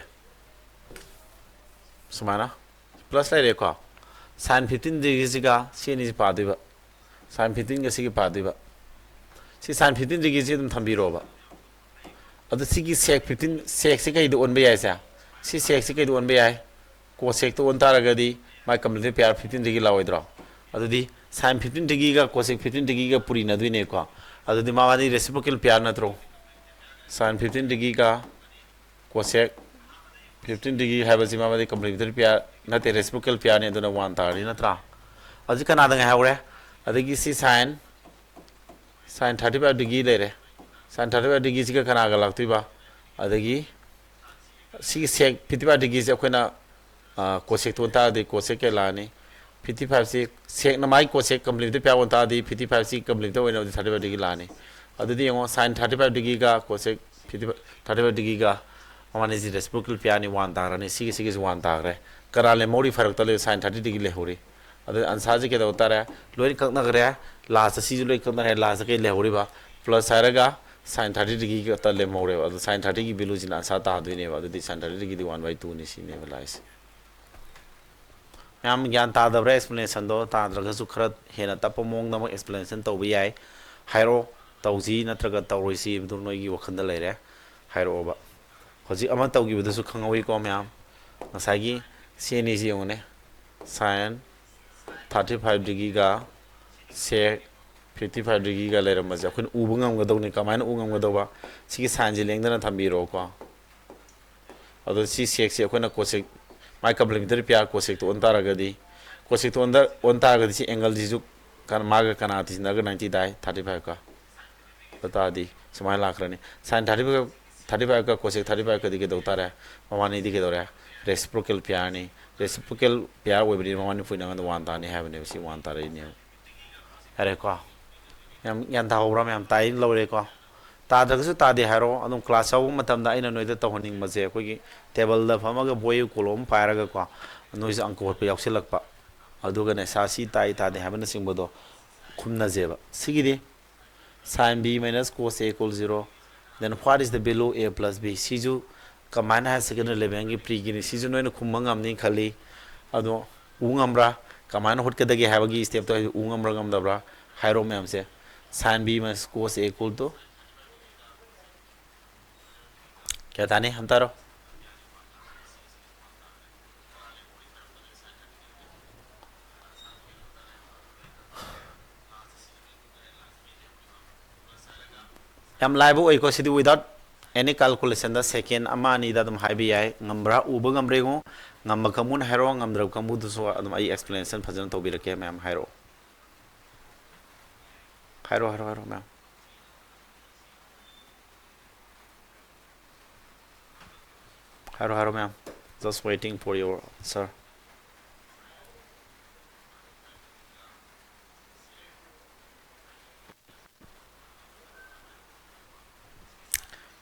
ꯁꯨꯃꯥꯏꯅ plus ꯂꯩꯔꯦꯀꯣ꯫ Sine fifteen degree ꯁꯤꯒ ꯁꯤ ꯑꯅꯤꯁꯤ ꯄꯥꯗꯣꯏꯕ, sine fifteen ꯒ ꯁꯤꯒ ꯄꯥꯗꯣꯏꯕ꯫ ꯁꯤ sine fifteen degree ꯁꯤ ꯑꯗꯨꯝ ꯊꯝꯕꯤꯔꯣꯕ꯫ ꯑꯗꯣ ꯁꯤꯒꯤ sec fifteen, sec ꯁꯤ ꯀꯩꯗ ꯑꯣꯟꯕ ꯌꯥꯏꯁꯦ? ꯁꯤ sec ꯁꯤ ꯀꯩꯗ ꯑꯣꯟꯕ ꯌꯥꯏ? Cosec ꯇ ꯑꯣꯟ ꯇꯥꯔꯒꯗꯤ ꯃꯥꯏ complementary pair fifteen degree ꯂꯥꯛꯑꯣꯏꯗ꯭ꯔꯣ? ꯑꯗꯨꯗꯤ sine fifteen degree ꯒ cosec fifteen degree ꯒ ꯄꯨꯔꯤꯅꯗꯣꯏꯅꯦꯀꯣ꯫ ꯑꯗꯨꯗꯤ ꯃꯕꯥꯅꯤ reciprocal pair ꯅꯠꯇ꯭ꯔꯣ? Sine fifteen degree ꯒ cosec fifteen degree ꯍꯥꯏꯕꯁꯤ ꯃꯕꯥꯅꯤ complementary pair ꯅꯠꯇꯦ, reciprocal pair ꯅꯤ, ꯑꯗꯨꯅ one ꯇꯥꯔꯅꯤ ꯅꯠꯇ꯭ꯔꯥ? ꯍꯧꯖꯤꯛ ꯀꯅꯥꯗ ꯉꯥꯏꯍꯧꯔꯦ? ꯑꯗꯒꯤ ꯁꯤ sine, sine thirty five degree ꯂꯩꯔꯦ꯫ Sine thirty five degree ꯁꯤꯒ ꯀꯅꯥꯒ ꯂꯥꯛꯇꯣꯏꯕ? ꯑꯗꯒꯤ ꯁꯤꯒꯤ sec fifty five degree ꯁꯦ ꯑꯩꯈꯣꯏꯅ, ꯑ, cosec ꯇ ꯑꯣꯟ ꯇꯥꯔꯗꯤ cosec ꯀꯩ ꯂꯥꯛꯑꯅꯤ? Fifty five ꯁꯤ sec ꯅ ꯃꯥꯏ cosec complementary pair ꯑꯣꯟ ꯇꯥꯔꯗꯤ fifty five ꯁꯤ complementary ꯑꯣꯏꯅꯕꯗꯤ thirty five degree ꯂꯥꯛꯑꯅꯤ꯫ ꯑꯗꯨꯗꯤ ꯌꯦꯡꯉꯣ, sine thirty five degree ꯒ cosec fifty five, thirty five degree ꯒ ꯃꯕꯥꯅꯤꯁꯤ reciprocal pair ꯅꯤ, one ꯇꯥꯔꯅꯤ꯫ ꯁꯤꯒꯤ, ꯁꯤꯒꯤꯁꯨ one ꯇꯥꯈ꯭ꯔꯦ꯫ ꯀꯅꯥ ꯂꯦꯝꯍꯧꯔꯤ? ꯐꯔꯛꯇ ꯂꯩ sine thirty degree ꯂꯩꯍꯧꯔꯤ꯫ ꯑꯗꯨ answer ꯁꯤ ꯀꯩꯗꯧ ꯇꯥꯔꯦ? ꯂꯣꯏꯅ ꯀꯛꯅꯈ꯭ꯔꯦ꯫ Last ꯁꯤꯁꯨ ꯂꯣꯏ ꯀꯛꯅꯈ꯭ꯔꯦ꯫ Last ꯀꯩ ꯂꯩꯍꯧꯔꯤꯕ? Plus ꯍꯥꯏꯔꯒ sine thirty degree ꯈꯛꯇ ꯂꯦꯝꯍꯧꯔꯦꯕ꯫ ꯑꯗꯨ sine thirty ꯒꯤ value ꯁꯤꯅ answer ꯇꯥꯗꯣꯏꯅꯦꯕ꯫ ꯑꯗꯨꯗꯤ sine thirty degree D one by two ꯅꯤ ꯁꯤꯅꯦꯕ ꯂꯥꯛꯏꯁꯦ꯫ ꯃꯌꯥꯝ ꯒ꯭ꯌꯥꯟ ꯇꯥꯗꯕ꯭ꯔꯥ explanation ꯗꯣ? ꯇꯥꯗ꯭ꯔꯒꯁꯨ ꯈꯔ ꯍꯦꯟꯅ ꯇꯞꯄ ꯃꯑꯣꯡꯗ ꯑꯃꯨꯛ explanation ꯇꯧꯕ ꯌꯥꯏ꯫ ꯍꯥꯏꯔꯛꯑꯣ, ꯇꯧꯁꯤ ꯅꯠꯇ꯭ꯔꯒ ꯇꯧꯔꯣꯏꯁꯤ ꯍꯥꯏꯕꯗꯨ ꯅꯣꯏꯒꯤ ꯋꯥꯈꯜꯗ ꯂꯩꯔꯦ꯫ ꯍꯥꯏꯔꯛꯑꯣꯕ꯫ ꯍꯧꯖꯤꯛ ꯑꯃ ꯇꯧꯈꯤꯕꯗꯨꯁꯨ ꯈꯪꯍꯧꯋꯤꯀꯣ ꯃꯌꯥꯝ, ꯉꯁꯥꯏꯒꯤ ꯁꯤ ꯑꯅꯤꯁꯤ ꯌꯦꯡꯉꯨꯅꯦ, sine thirty five degree ꯒ sec fifty five degree ꯒ ꯂꯩꯔꯝꯕꯁꯦ ꯑꯩꯈꯣꯏꯅ ꯎꯕ ꯉꯝꯒꯗꯧꯅꯤ꯫ ꯀꯃꯥꯏꯅ ꯎ ꯉꯝꯒꯗꯧꯕ? ꯁꯤꯒꯤ signꯁꯦ ꯂꯦꯡꯗꯅ ꯊꯝꯕꯤꯔꯣꯀꯣ꯫ ꯑꯗꯣ ꯁꯤ secꯁꯦ ꯑꯩꯈꯣꯏꯅ cosec, my complementary pair cosecꯇ ꯑꯣꯟ ꯇꯥꯔꯒꯗꯤ, cosecꯇ ꯑꯣꯟ ꯇꯥ-, ꯑꯣꯟ ꯇꯥꯔꯒꯗꯤ ꯁꯤ angleꯁꯤꯁꯨ ꯀ-, ꯃꯥꯒ ꯀꯅꯥ ꯇꯤꯟꯅꯔꯒ ninety ꯇꯥꯏ? Thirty five ꯀ꯫ ꯑꯗꯨ ꯇꯥꯔꯗꯤ ꯁꯨꯃꯥꯏꯅ ꯂꯥꯛꯈ꯭ꯔꯅꯤ, sine thirty five, thirty five ꯀ cosec thirty five ꯀꯗꯤ ꯀꯩꯗꯧ ꯇꯥꯔꯦ? ꯃꯕꯥꯅꯤꯗꯤ ꯀꯩꯗꯧꯔꯦ? Reciprocal pairꯅꯤ꯫ Reciprocal pair ꯑꯣꯏꯕꯅꯤꯅ ꯃꯕꯥꯅꯤ point ꯑꯃꯗ one ꯇꯥꯅꯤ ꯍꯥꯏꯕꯅꯦꯕ, ꯁꯤ one ꯇꯥꯔꯛꯏꯅꯦꯕ꯫ ꯌꯥꯔꯦꯀꯣ? ꯌꯥꯝ ꯒ꯭ꯌꯥꯟ ꯇꯥꯍꯧꯕ꯭ꯔꯥ ꯃꯌꯥꯝ? ꯇꯥꯏꯅ ꯂꯧꯔꯦꯀꯣ? ꯇꯥꯗ꯭ꯔꯒꯁꯨ ꯇꯥꯗꯦ ꯍꯥꯏꯔꯣ꯫ ꯑꯗꯨꯝ class ꯌꯥꯎꯕ ꯃꯇꯝꯗ ꯑꯩꯅ ꯅꯣꯏꯗ ꯇꯧꯍꯟꯅꯤꯡꯕꯁꯦ, ꯑꯩꯈꯣꯏꯒꯤ tableꯗ ꯐꯝꯃꯒ ꯕꯣꯏ ꯀꯣꯂꯣꯝ ꯑꯃ ꯄꯥꯏꯔꯒꯀꯣ, ꯅꯣꯏꯁꯨ ꯑꯪꯀ ꯍꯣꯠꯄ ꯌꯥꯎꯁꯤꯜꯂꯛꯄ, ꯑꯗꯨꯒꯅꯦ ꯁꯥ ꯁꯤ ꯇꯥꯏ ꯇꯥꯗꯦ ꯍꯥꯏꯕꯅꯆꯤꯡꯕꯗꯣ ꯈꯨꯝꯅꯁꯦꯕ꯫ ꯁꯤꯒꯤꯗꯤ sine b minus cos a equal zero, then what is the value a plus b? ꯁꯤꯁꯨ combined higher secondary levelꯒꯤ preꯒꯤꯅꯤ꯫ ꯁꯤꯁꯨ ꯅꯣꯏꯅ ꯈꯨꯝꯕ ꯉꯝꯅꯤ ꯈꯜꯂꯤ꯫ ꯑꯗꯣ ꯎ ꯉꯝꯕ꯭ꯔꯥ? ꯀꯃꯥꯏꯅ ꯍꯣꯠꯀꯗꯒꯦ ꯍꯥꯏꯕꯒꯤ stepꯇꯣ ꯎ ꯉꯝꯕ꯭ꯔꯥ ꯉꯝꯗꯕ꯭ꯔꯥ? ꯍꯥꯏꯔꯣ ꯃꯌꯥꯝꯁꯦ꯫ Sine b minus cos a equal to ꯀꯌꯥ ꯇꯥꯅꯤ? ꯑꯝꯇ ꯍꯥꯏꯔꯣ꯫ ꯌꯥꯝ ꯂꯥꯏꯕ ꯑꯣꯏꯀꯣ ꯁꯤꯗꯤ, without any calculationꯗ second ꯑꯃ ꯑꯅꯤꯗ ꯑꯗꯨꯝ ꯍꯥꯏꯕ ꯌꯥꯏ꯫ ꯉꯝꯕ꯭ꯔꯥ? ꯎꯕ ꯉꯝꯕ꯭ꯔꯥ ꯌꯦꯡꯉꯣ꯫ ꯉꯝꯕ ꯀꯥꯡꯕꯨꯅ ꯍꯥꯏꯔꯛꯑꯣ, ꯉꯝꯗ꯭ꯔꯕ ꯀꯥꯡꯕꯨꯗꯨꯁꯨ ꯑꯗꯨꯝ ꯑꯩ explanation ꯐꯖꯅ ꯇꯧꯕꯤꯔꯛꯀꯦ꯫ ꯃꯌꯥꯝ ꯍꯥꯏꯔꯛꯑꯣ꯫ ꯍꯥꯏꯔꯣ, ꯍꯥꯏꯔꯣ, ꯍꯥꯏꯔꯣ, ꯃꯌꯥꯝ꯫ ꯍꯥꯏꯔꯣ, ꯍꯥꯏꯔꯣ, ꯃꯌꯥꯝ꯫ Just waiting for your answer.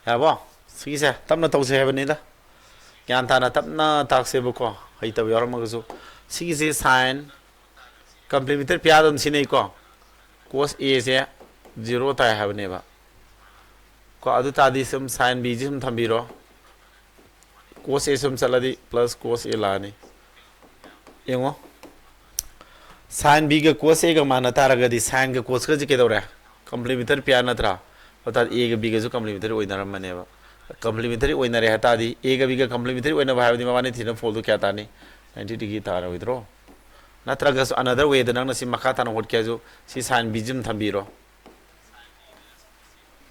ꯌꯥꯔꯕꯣ? ꯁꯤꯒꯤꯁꯦ ꯇꯞꯅ ꯇꯧꯁꯦ ꯍꯥꯏꯕꯅꯤꯗ꯫ ꯒ꯭ꯌꯥꯟ ꯇꯥꯅ ꯇꯞꯅ ꯇꯥꯛꯁꯦꯕꯀꯣ, ꯍꯩꯇꯕ ꯌꯥꯎꯔꯝꯃꯒꯁꯨ꯫ ꯁꯤꯒꯤꯁꯦ sine complementary pair ꯑꯗꯨꯝ ꯁꯤꯖꯤꯟꯅꯩꯀꯣ꯫ Cos Aꯁꯦ zero ꯇꯥꯏ ꯍꯥꯏꯕꯅꯦꯕ꯫ ꯀꯣ, ꯑꯗꯨ ꯇꯥꯔꯗꯤ ꯁꯨꯝ sine Bꯁꯤ ꯁꯨꯝ ꯊꯝꯕꯤꯔꯣ꯫ Cos A ꯁꯨꯝ ꯆꯠꯂꯗꯤ plus cos A ꯂꯥꯛꯑꯅꯤ꯫ ꯌꯦꯡꯉꯣ, sine Bꯒ cos Aꯒ ꯃꯥꯟꯅ ꯇꯥꯔꯒꯗꯤ sineꯒ cosꯀꯁꯤ ꯀꯩꯗꯧꯔꯦ? Complementary pair ꯅꯠꯇ꯭ꯔꯥ? ꯑꯗꯨ ꯇꯥꯔꯗꯤ Aꯒ Bꯒꯁꯨ complementary ꯑꯣꯏꯅꯔꯝꯃꯅꯦꯕ꯫ ꯀꯝꯄ꯭ꯂꯤꯃꯦꯟꯇꯔꯤ ꯑꯣꯏꯅꯔꯦ ꯍꯥꯏ ꯇꯥꯔꯗꯤ, ꯑꯦꯒ ꯕꯤꯒ ꯀꯝꯄ꯭ꯂꯤꯃꯦꯟꯇꯔꯤ ꯑꯣꯏꯅꯕ ꯍꯥꯏꯕꯗꯤ ꯃꯕꯥꯅꯤ ꯊꯤꯅ ꯐꯣꯜꯗꯨ ꯀꯌꯥ ꯇꯥꯅꯤ? ꯅꯥꯏꯟꯇꯤ ꯗꯤꯒ꯭ꯔꯤ ꯇꯥꯔꯣꯏꯗ꯭ꯔꯣ? ꯅꯠꯇ꯭ꯔꯒꯁꯨ ꯑꯅꯗꯔ ꯋꯦꯗ ꯅꯪꯅ ꯁꯤ ꯃꯈꯥ ꯇꯥꯅ ꯍꯣꯠꯀꯦ ꯍꯥꯏꯁꯨ, ꯁꯤ ꯁꯥꯏꯟ ꯕꯤꯁꯤ ꯑꯗꯨꯝ ꯊꯝꯕꯤꯔꯣ꯫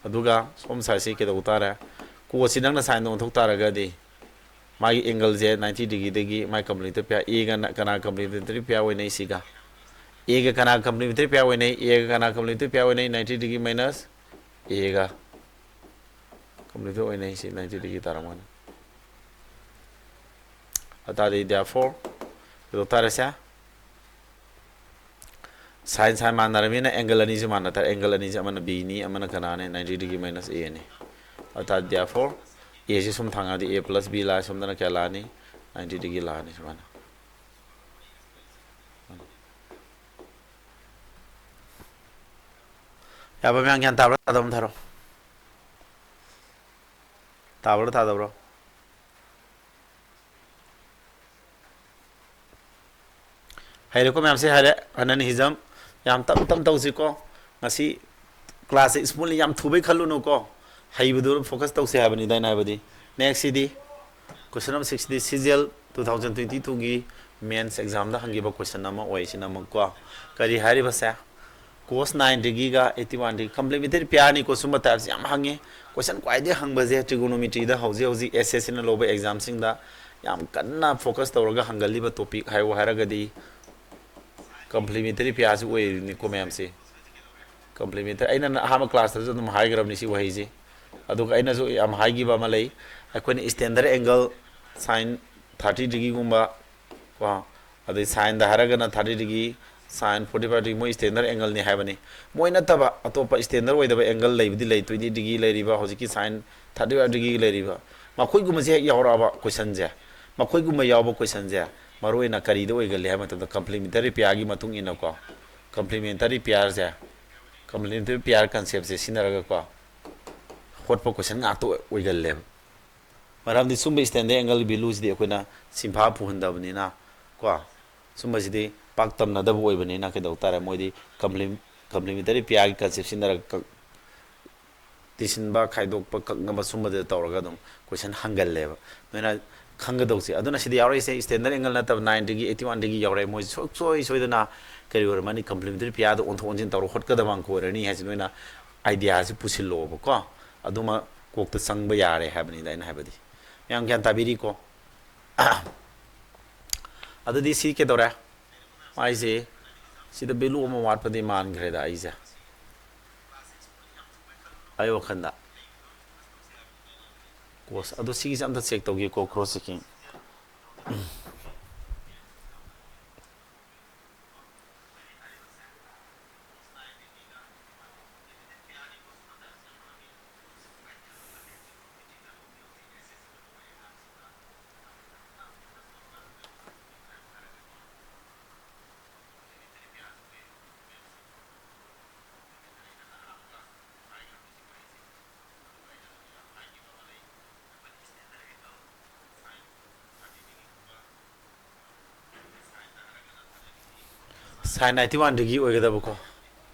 ꯑꯗꯨꯒ ꯁꯣꯝ ꯁꯥꯏꯠꯁꯤ ꯀꯩꯗꯧ ꯇꯥꯔꯦ? ꯀꯣꯁꯁꯤ ꯅꯪꯅ ꯁꯥꯏꯟꯗ ꯑꯣꯟꯊꯣꯛ ꯇꯥꯔꯒꯗꯤ, ꯃꯥꯒꯤ ꯑꯦꯡꯒꯜꯁꯦ ꯅꯥꯏꯟꯇꯤ ꯗꯤꯒ꯭ꯔꯤꯗꯒꯤ ꯃꯥꯏ ꯀꯝꯄ꯭ꯂꯤꯃꯦꯟꯇꯔꯤ ꯄꯤꯌꯥꯔ, ꯑꯦꯒ ꯀꯅꯥ ꯀꯝꯄ꯭ꯂꯤꯃꯦꯟꯇꯔꯤ ꯄꯤꯌꯥꯔ ꯑꯣꯏꯅꯩ? ꯁꯤꯒ ꯑꯦꯒ ꯀꯅꯥ ꯀꯝꯄ꯭ꯂꯤꯃꯦꯟꯇꯔꯤ ꯄꯤꯌꯥꯔ ꯑꯣꯏꯅꯩ? ꯑꯦꯒ ꯀꯅꯥ ꯀꯝꯄ꯭ꯂꯤꯃꯦꯟꯇꯔꯤ ꯄꯤꯌꯥꯔ ꯑꯣꯏꯅꯩ? ꯅꯥꯏꯟꯇꯤ ꯗꯤꯒ꯭ꯔꯤ ꯃꯥꯏꯅꯁ ꯑꯦꯒ ꯀꯝꯄ꯭ꯂꯤꯃꯦꯟꯇꯔꯤ ꯑꯣꯏꯅꯩ꯫ ꯁꯤ ꯅꯥꯏꯟꯇꯤ ꯗꯤꯒ꯭ꯔꯤ ꯇꯥꯔꯝꯒꯅꯤ꯫ ꯑꯗꯨ ꯇꯥꯔꯗꯤ therefore ꯀꯩꯗꯧ ꯇꯥꯔꯦ ꯁꯦ? ꯁꯥꯏꯟ ꯁꯥꯏꯟ ꯃꯥꯟꯅꯔꯕꯅꯤꯅ ꯑꯦꯡꯒꯜ ꯑꯅꯤꯁꯤ ꯃꯥꯟꯅ ꯇꯥꯔꯦ꯫ ꯑꯦꯡꯒꯜ ꯑꯅꯤꯁꯤ ꯑꯃꯅ ꯕꯤꯅꯤ, ꯑꯃꯅ ꯀꯅꯥꯅꯤ? ꯅꯥꯏꯟꯇꯤ ꯗꯤꯒ꯭ꯔꯤ ꯃꯥꯏꯅꯁ ꯑꯦꯅꯤ꯫ ꯑꯗꯨ ꯇꯥꯔꯗꯤ therefore ꯑꯦꯁꯤ ꯁꯨꯝ ꯊꯥꯡꯉꯛꯑꯗꯤ ꯑꯦ ꯄ꯭ꯂꯁ ꯕꯤ ꯂꯥꯛꯑꯦ, ꯁꯣꯝꯗꯅ ꯀꯌꯥ ꯂꯥꯛꯑꯅꯤ? ꯅꯥꯏꯟꯇꯤ ꯗꯤꯒ꯭ꯔꯤ ꯂꯥꯛꯑꯅꯤ ꯁꯨꯃꯥꯏꯅ꯫ ꯌꯥꯕ ꯃꯌꯥꯝ ꯒ꯭ꯌꯥꯟ ꯇꯥꯕ꯭ꯔꯥ? ꯇꯥꯗꯕ ꯑꯃ ꯊꯥꯔꯣ꯫ ꯇꯥꯕ꯭ꯔꯣ ꯇꯥꯗꯕ꯭ꯔꯣ? ꯍꯩꯔꯦꯀꯣ ꯃꯌꯥꯝꯁꯦ, ꯍꯩꯔꯦ꯫ ꯑꯅꯟꯍꯤꯖꯝ ꯌꯥꯝ ꯇꯞ ꯇꯞ ꯇꯧꯁꯤꯀꯣ꯫ ꯉꯁꯤ ꯀ꯭ꯂꯥꯁꯁꯦ ꯁ꯭ꯃꯨꯠꯂꯤ ꯌꯥꯝ ꯊꯨꯕꯩ ꯈꯜꯂꯨꯅꯨꯀꯣ꯫ ꯍꯩꯕꯗꯨ ꯐꯣꯀꯁ ꯇꯧꯁꯦ ꯍꯥꯏꯕꯅꯤꯗ ꯑꯩꯅ ꯍꯥꯏꯕꯗꯤ꯫ ꯅꯦꯛꯁꯁꯤꯗꯤ question number sixty C G L two thousand twenty ꯇꯨꯒꯤ ꯃꯦꯟꯁ ꯑꯦꯛꯖꯥꯝꯗ ꯍꯪꯈꯤꯕ ꯀꯣꯏꯁꯟ ꯑꯃ ꯑꯣꯏ꯫ ꯁꯤꯅ ꯑꯃꯨꯛꯀꯣ ꯀꯔꯤ ꯍꯥꯏꯔꯤꯕꯁꯦ? ꯀꯣꯁ ꯅꯥꯏꯟ ꯗꯤꯒ꯭ꯔꯤꯒ ꯑꯩꯠꯇꯤ ꯋꯥꯟ ꯗꯤꯒ꯭ꯔꯤ ꯀꯝꯄ꯭ꯂꯤꯃꯦꯟꯇꯔꯤ ꯄꯤꯌꯥꯔꯅꯤꯀꯣ꯫ ꯁꯨꯝꯕ ꯇꯥꯏꯞꯁꯦ ꯌꯥꯝ ꯍꯪꯉꯤ꯫ ꯀꯣꯏꯁꯟ ꯈ꯭ꯋꯥꯏꯗꯒꯤ ꯍꯪꯕꯁꯦ ꯇ꯭ꯔꯤꯒꯣꯅꯣꯃꯦꯇ꯭ꯔꯤꯗ ꯍꯧꯖꯤꯛ ꯍꯧꯖꯤꯛ ꯑꯦꯁ ꯑꯦꯁ ꯁꯤꯅ ꯂꯧꯕ ꯑꯦꯛꯖꯥꯝꯁꯤꯡꯗ ꯌꯥꯝ ꯀꯟꯅ ꯐꯣꯀꯁ ꯇꯧꯔꯒ ꯍꯪꯒꯜꯂꯤꯕ ꯇꯣꯄꯤꯛ ꯍꯥꯏꯌꯨ ꯍꯥꯏꯔꯒꯗꯤ ꯀꯝꯄ꯭ꯂꯤꯃꯦꯟꯇꯔꯤ ꯄꯤꯌꯥꯔꯁꯤ ꯑꯣꯏꯔꯤꯅꯤꯀꯣ ꯃꯌꯥꯝꯁꯦ꯫ ꯀꯝꯄ꯭ꯂꯤꯃꯦꯟꯇꯔꯤ ꯑꯩꯅ ꯑꯍꯥꯟꯕ ꯀ꯭ꯂꯥꯁꯇꯁꯨ ꯑꯗꯨꯝ ꯍꯥꯏꯈ꯭ꯔꯕꯅꯤ ꯁꯤ ꯋꯥꯍꯩꯁꯦ꯫ ꯑꯗꯨꯒ ꯑꯩꯅꯁꯨ ꯌꯥꯝ ꯍꯥꯏꯈꯤꯕ ꯑꯃ ꯂꯩ, ꯑꯩꯈꯣꯏꯅ ꯏꯁꯇꯦꯟꯗꯔ ꯑꯦꯡꯒꯜ ꯁꯥꯏꯟ ꯊꯥꯔꯇꯤ ꯗꯤꯒ꯭ꯔꯤꯒꯨꯝꯕ ꯀꯣ, ꯑꯗꯩ ꯁꯥꯏꯟꯗ ꯍꯥꯏꯔꯒꯅ thirty degree, sign forty five degree, ꯃꯣꯏ ꯏꯁꯇꯦꯟꯗꯔ ꯑꯦꯡꯒꯜꯅꯤ ꯍꯥꯏꯕꯅꯤ꯫ ꯃꯣꯏ ꯅꯠꯇꯕ ꯑꯇꯣꯞꯄ ꯏꯁꯇꯦꯟꯗꯔ ꯑꯣꯏꯗꯕ ꯑꯦꯡꯒꯜ ꯂꯩꯕꯨꯗꯤ ꯂꯩ, ꯇ꯭ꯋꯦꯟꯇꯤ ꯗꯤꯒ꯭ꯔꯤ ꯂꯩꯔꯤꯕ, ꯍꯧꯖꯤꯛꯀꯤ ꯁꯥꯏꯟ ꯊꯥꯔꯇꯤ ꯐꯥꯏꯚ ꯗꯤꯒ꯭ꯔꯤ ꯂꯩꯔꯤꯕ, ꯃꯈꯣꯏꯒꯨꯝꯕꯁꯦ ꯍꯦꯛ ꯌꯥꯎꯔꯛꯑꯕ ꯀꯣꯏꯁꯟꯁꯦ, ꯃꯈꯣꯏꯒꯨꯝꯕ ꯌꯥꯎꯕ ꯀꯣꯏꯁꯟꯁꯦ ꯃꯔꯨꯑꯣꯏꯅ ꯀꯔꯤꯗ ꯑꯣꯏꯒꯜꯂꯤ ꯍꯥꯏꯕ ꯃꯇꯝꯗ ꯀꯝꯄ꯭ꯂꯤꯃꯦꯟꯇꯔꯤ ꯄꯤꯌꯥꯔꯒꯤ ꯃꯇꯨꯡ ꯏꯟꯅꯀꯣ, ꯀꯝꯄ꯭ꯂꯤꯃꯦꯟꯇꯔꯤ ꯄꯤꯌꯥꯔꯁꯦ, ꯀꯝꯄ꯭ꯂꯤꯃꯦꯟꯇꯔꯤ ꯄꯤꯌꯥꯔ ꯀꯟꯁꯦꯞꯁꯦ ꯁꯤꯖꯤꯟꯅꯔꯒꯀꯣ ꯍꯣꯠꯄ ꯀꯣꯏꯁꯟ ꯉꯥꯛꯇ ꯑꯣꯏꯒꯜꯂꯦꯕ꯫ ꯃꯔꯝꯗꯤ ꯁꯨꯝꯕ ꯏꯁꯇꯦꯟꯗꯔ ꯑꯦꯡꯒꯜ ꯚꯦꯂꯨꯁꯤꯗꯤ ꯑꯩꯈꯣꯏꯅ ꯁꯤꯟꯐꯥ ꯄꯨꯍꯟꯗꯕꯅꯤꯅ ꯀꯣ, ꯁꯨꯝꯕꯁꯤꯗꯤ ꯄꯥꯛ ꯇꯝꯅꯗꯕ ꯑꯣꯏꯕꯅꯤꯅ ꯀꯩꯗꯧ ꯇꯥꯔꯦ? ꯃꯣꯏꯗꯤ ꯀꯝꯄ꯭ꯂꯤ-, ꯀꯝꯄ꯭ꯂꯤꯃꯦꯟꯇꯔꯤ ꯄꯤꯌꯥꯔꯒꯤ ꯀꯟꯁꯦꯞ ꯁꯤꯖꯤꯟꯅꯔꯒ ꯀ-, ꯇꯤꯁꯤꯟꯕ, ꯈꯥꯏꯗꯣꯛꯄ, ꯀꯛꯅꯕ ꯁꯨꯝꯕꯗ ꯇꯧꯔꯒ ꯑꯗꯨꯝ ꯀꯣꯏꯁꯟ ꯍꯪꯒꯜꯂꯦꯕ꯫ ꯅꯣꯏꯅ ꯈꯪꯒꯗꯧꯁꯦ꯫ ꯑꯗꯨꯅ ꯁꯤꯗ ꯌꯥꯎꯔꯛꯏꯁꯦ ꯁ꯭ꯇꯦꯟꯗꯔꯠ ꯑꯦꯡꯒꯜ ꯅꯠꯇꯕ nine degree, eighty one degree ꯌꯥꯎꯔꯛꯑꯦ꯫ ꯃꯣꯏ ꯁꯨꯡꯁꯣꯏ ꯁꯣꯏꯗꯅ ꯀꯔꯤ ꯑꯣꯏꯔꯝꯃꯅꯤ, ꯀꯝꯄ꯭ꯂꯤꯃꯦꯟꯇꯔꯤ ꯄꯤꯌꯥꯗ ꯑꯣꯟꯊꯣꯛ ꯑꯣꯟꯁꯤꯟ ꯇꯧꯔ ꯍꯣꯠꯀꯗꯕ ꯑꯪꯀ ꯑꯣꯏꯔꯅꯤ ꯍꯥꯏꯁꯦ ꯅꯣꯏꯅ ꯑꯥꯏꯗꯤꯌꯥꯁꯦ ꯄꯨꯁꯤꯜꯂꯣꯕꯀꯣ꯫ ꯑꯗꯨꯃ ꯀꯣꯛꯇ ꯆꯪꯕ ꯌꯥꯔꯦ ꯍꯥꯏꯕꯅꯤꯗ ꯑꯩꯅ ꯍꯥꯏꯕꯗꯤ꯫ ꯃꯌꯥꯝ ꯒ꯭ꯌꯥꯟ ꯇꯥꯕꯤꯔꯤꯀꯣ? ꯑꯗꯨꯗꯤ ꯁꯤ ꯀꯩꯗꯧꯔꯦ? ꯃꯥꯏꯁꯦ ꯁꯤꯗ ꯚꯦꯂꯨ ꯑꯃ ꯋꯥꯠꯄꯗꯤ ꯃꯥꯟꯈ꯭ꯔꯦꯗ ꯑꯩꯁꯦ, ꯑꯩ ꯋꯥꯈꯜꯗ꯫ ꯀꯣꯁ ꯑꯗꯣ ꯁꯤꯒꯤꯁꯦ ꯑꯝꯇ ꯆꯦꯛ ꯇꯧꯒꯦꯀꯣ, cross checking. Sine ninety one degree ꯑꯣꯏꯒꯗꯕꯀꯣ꯫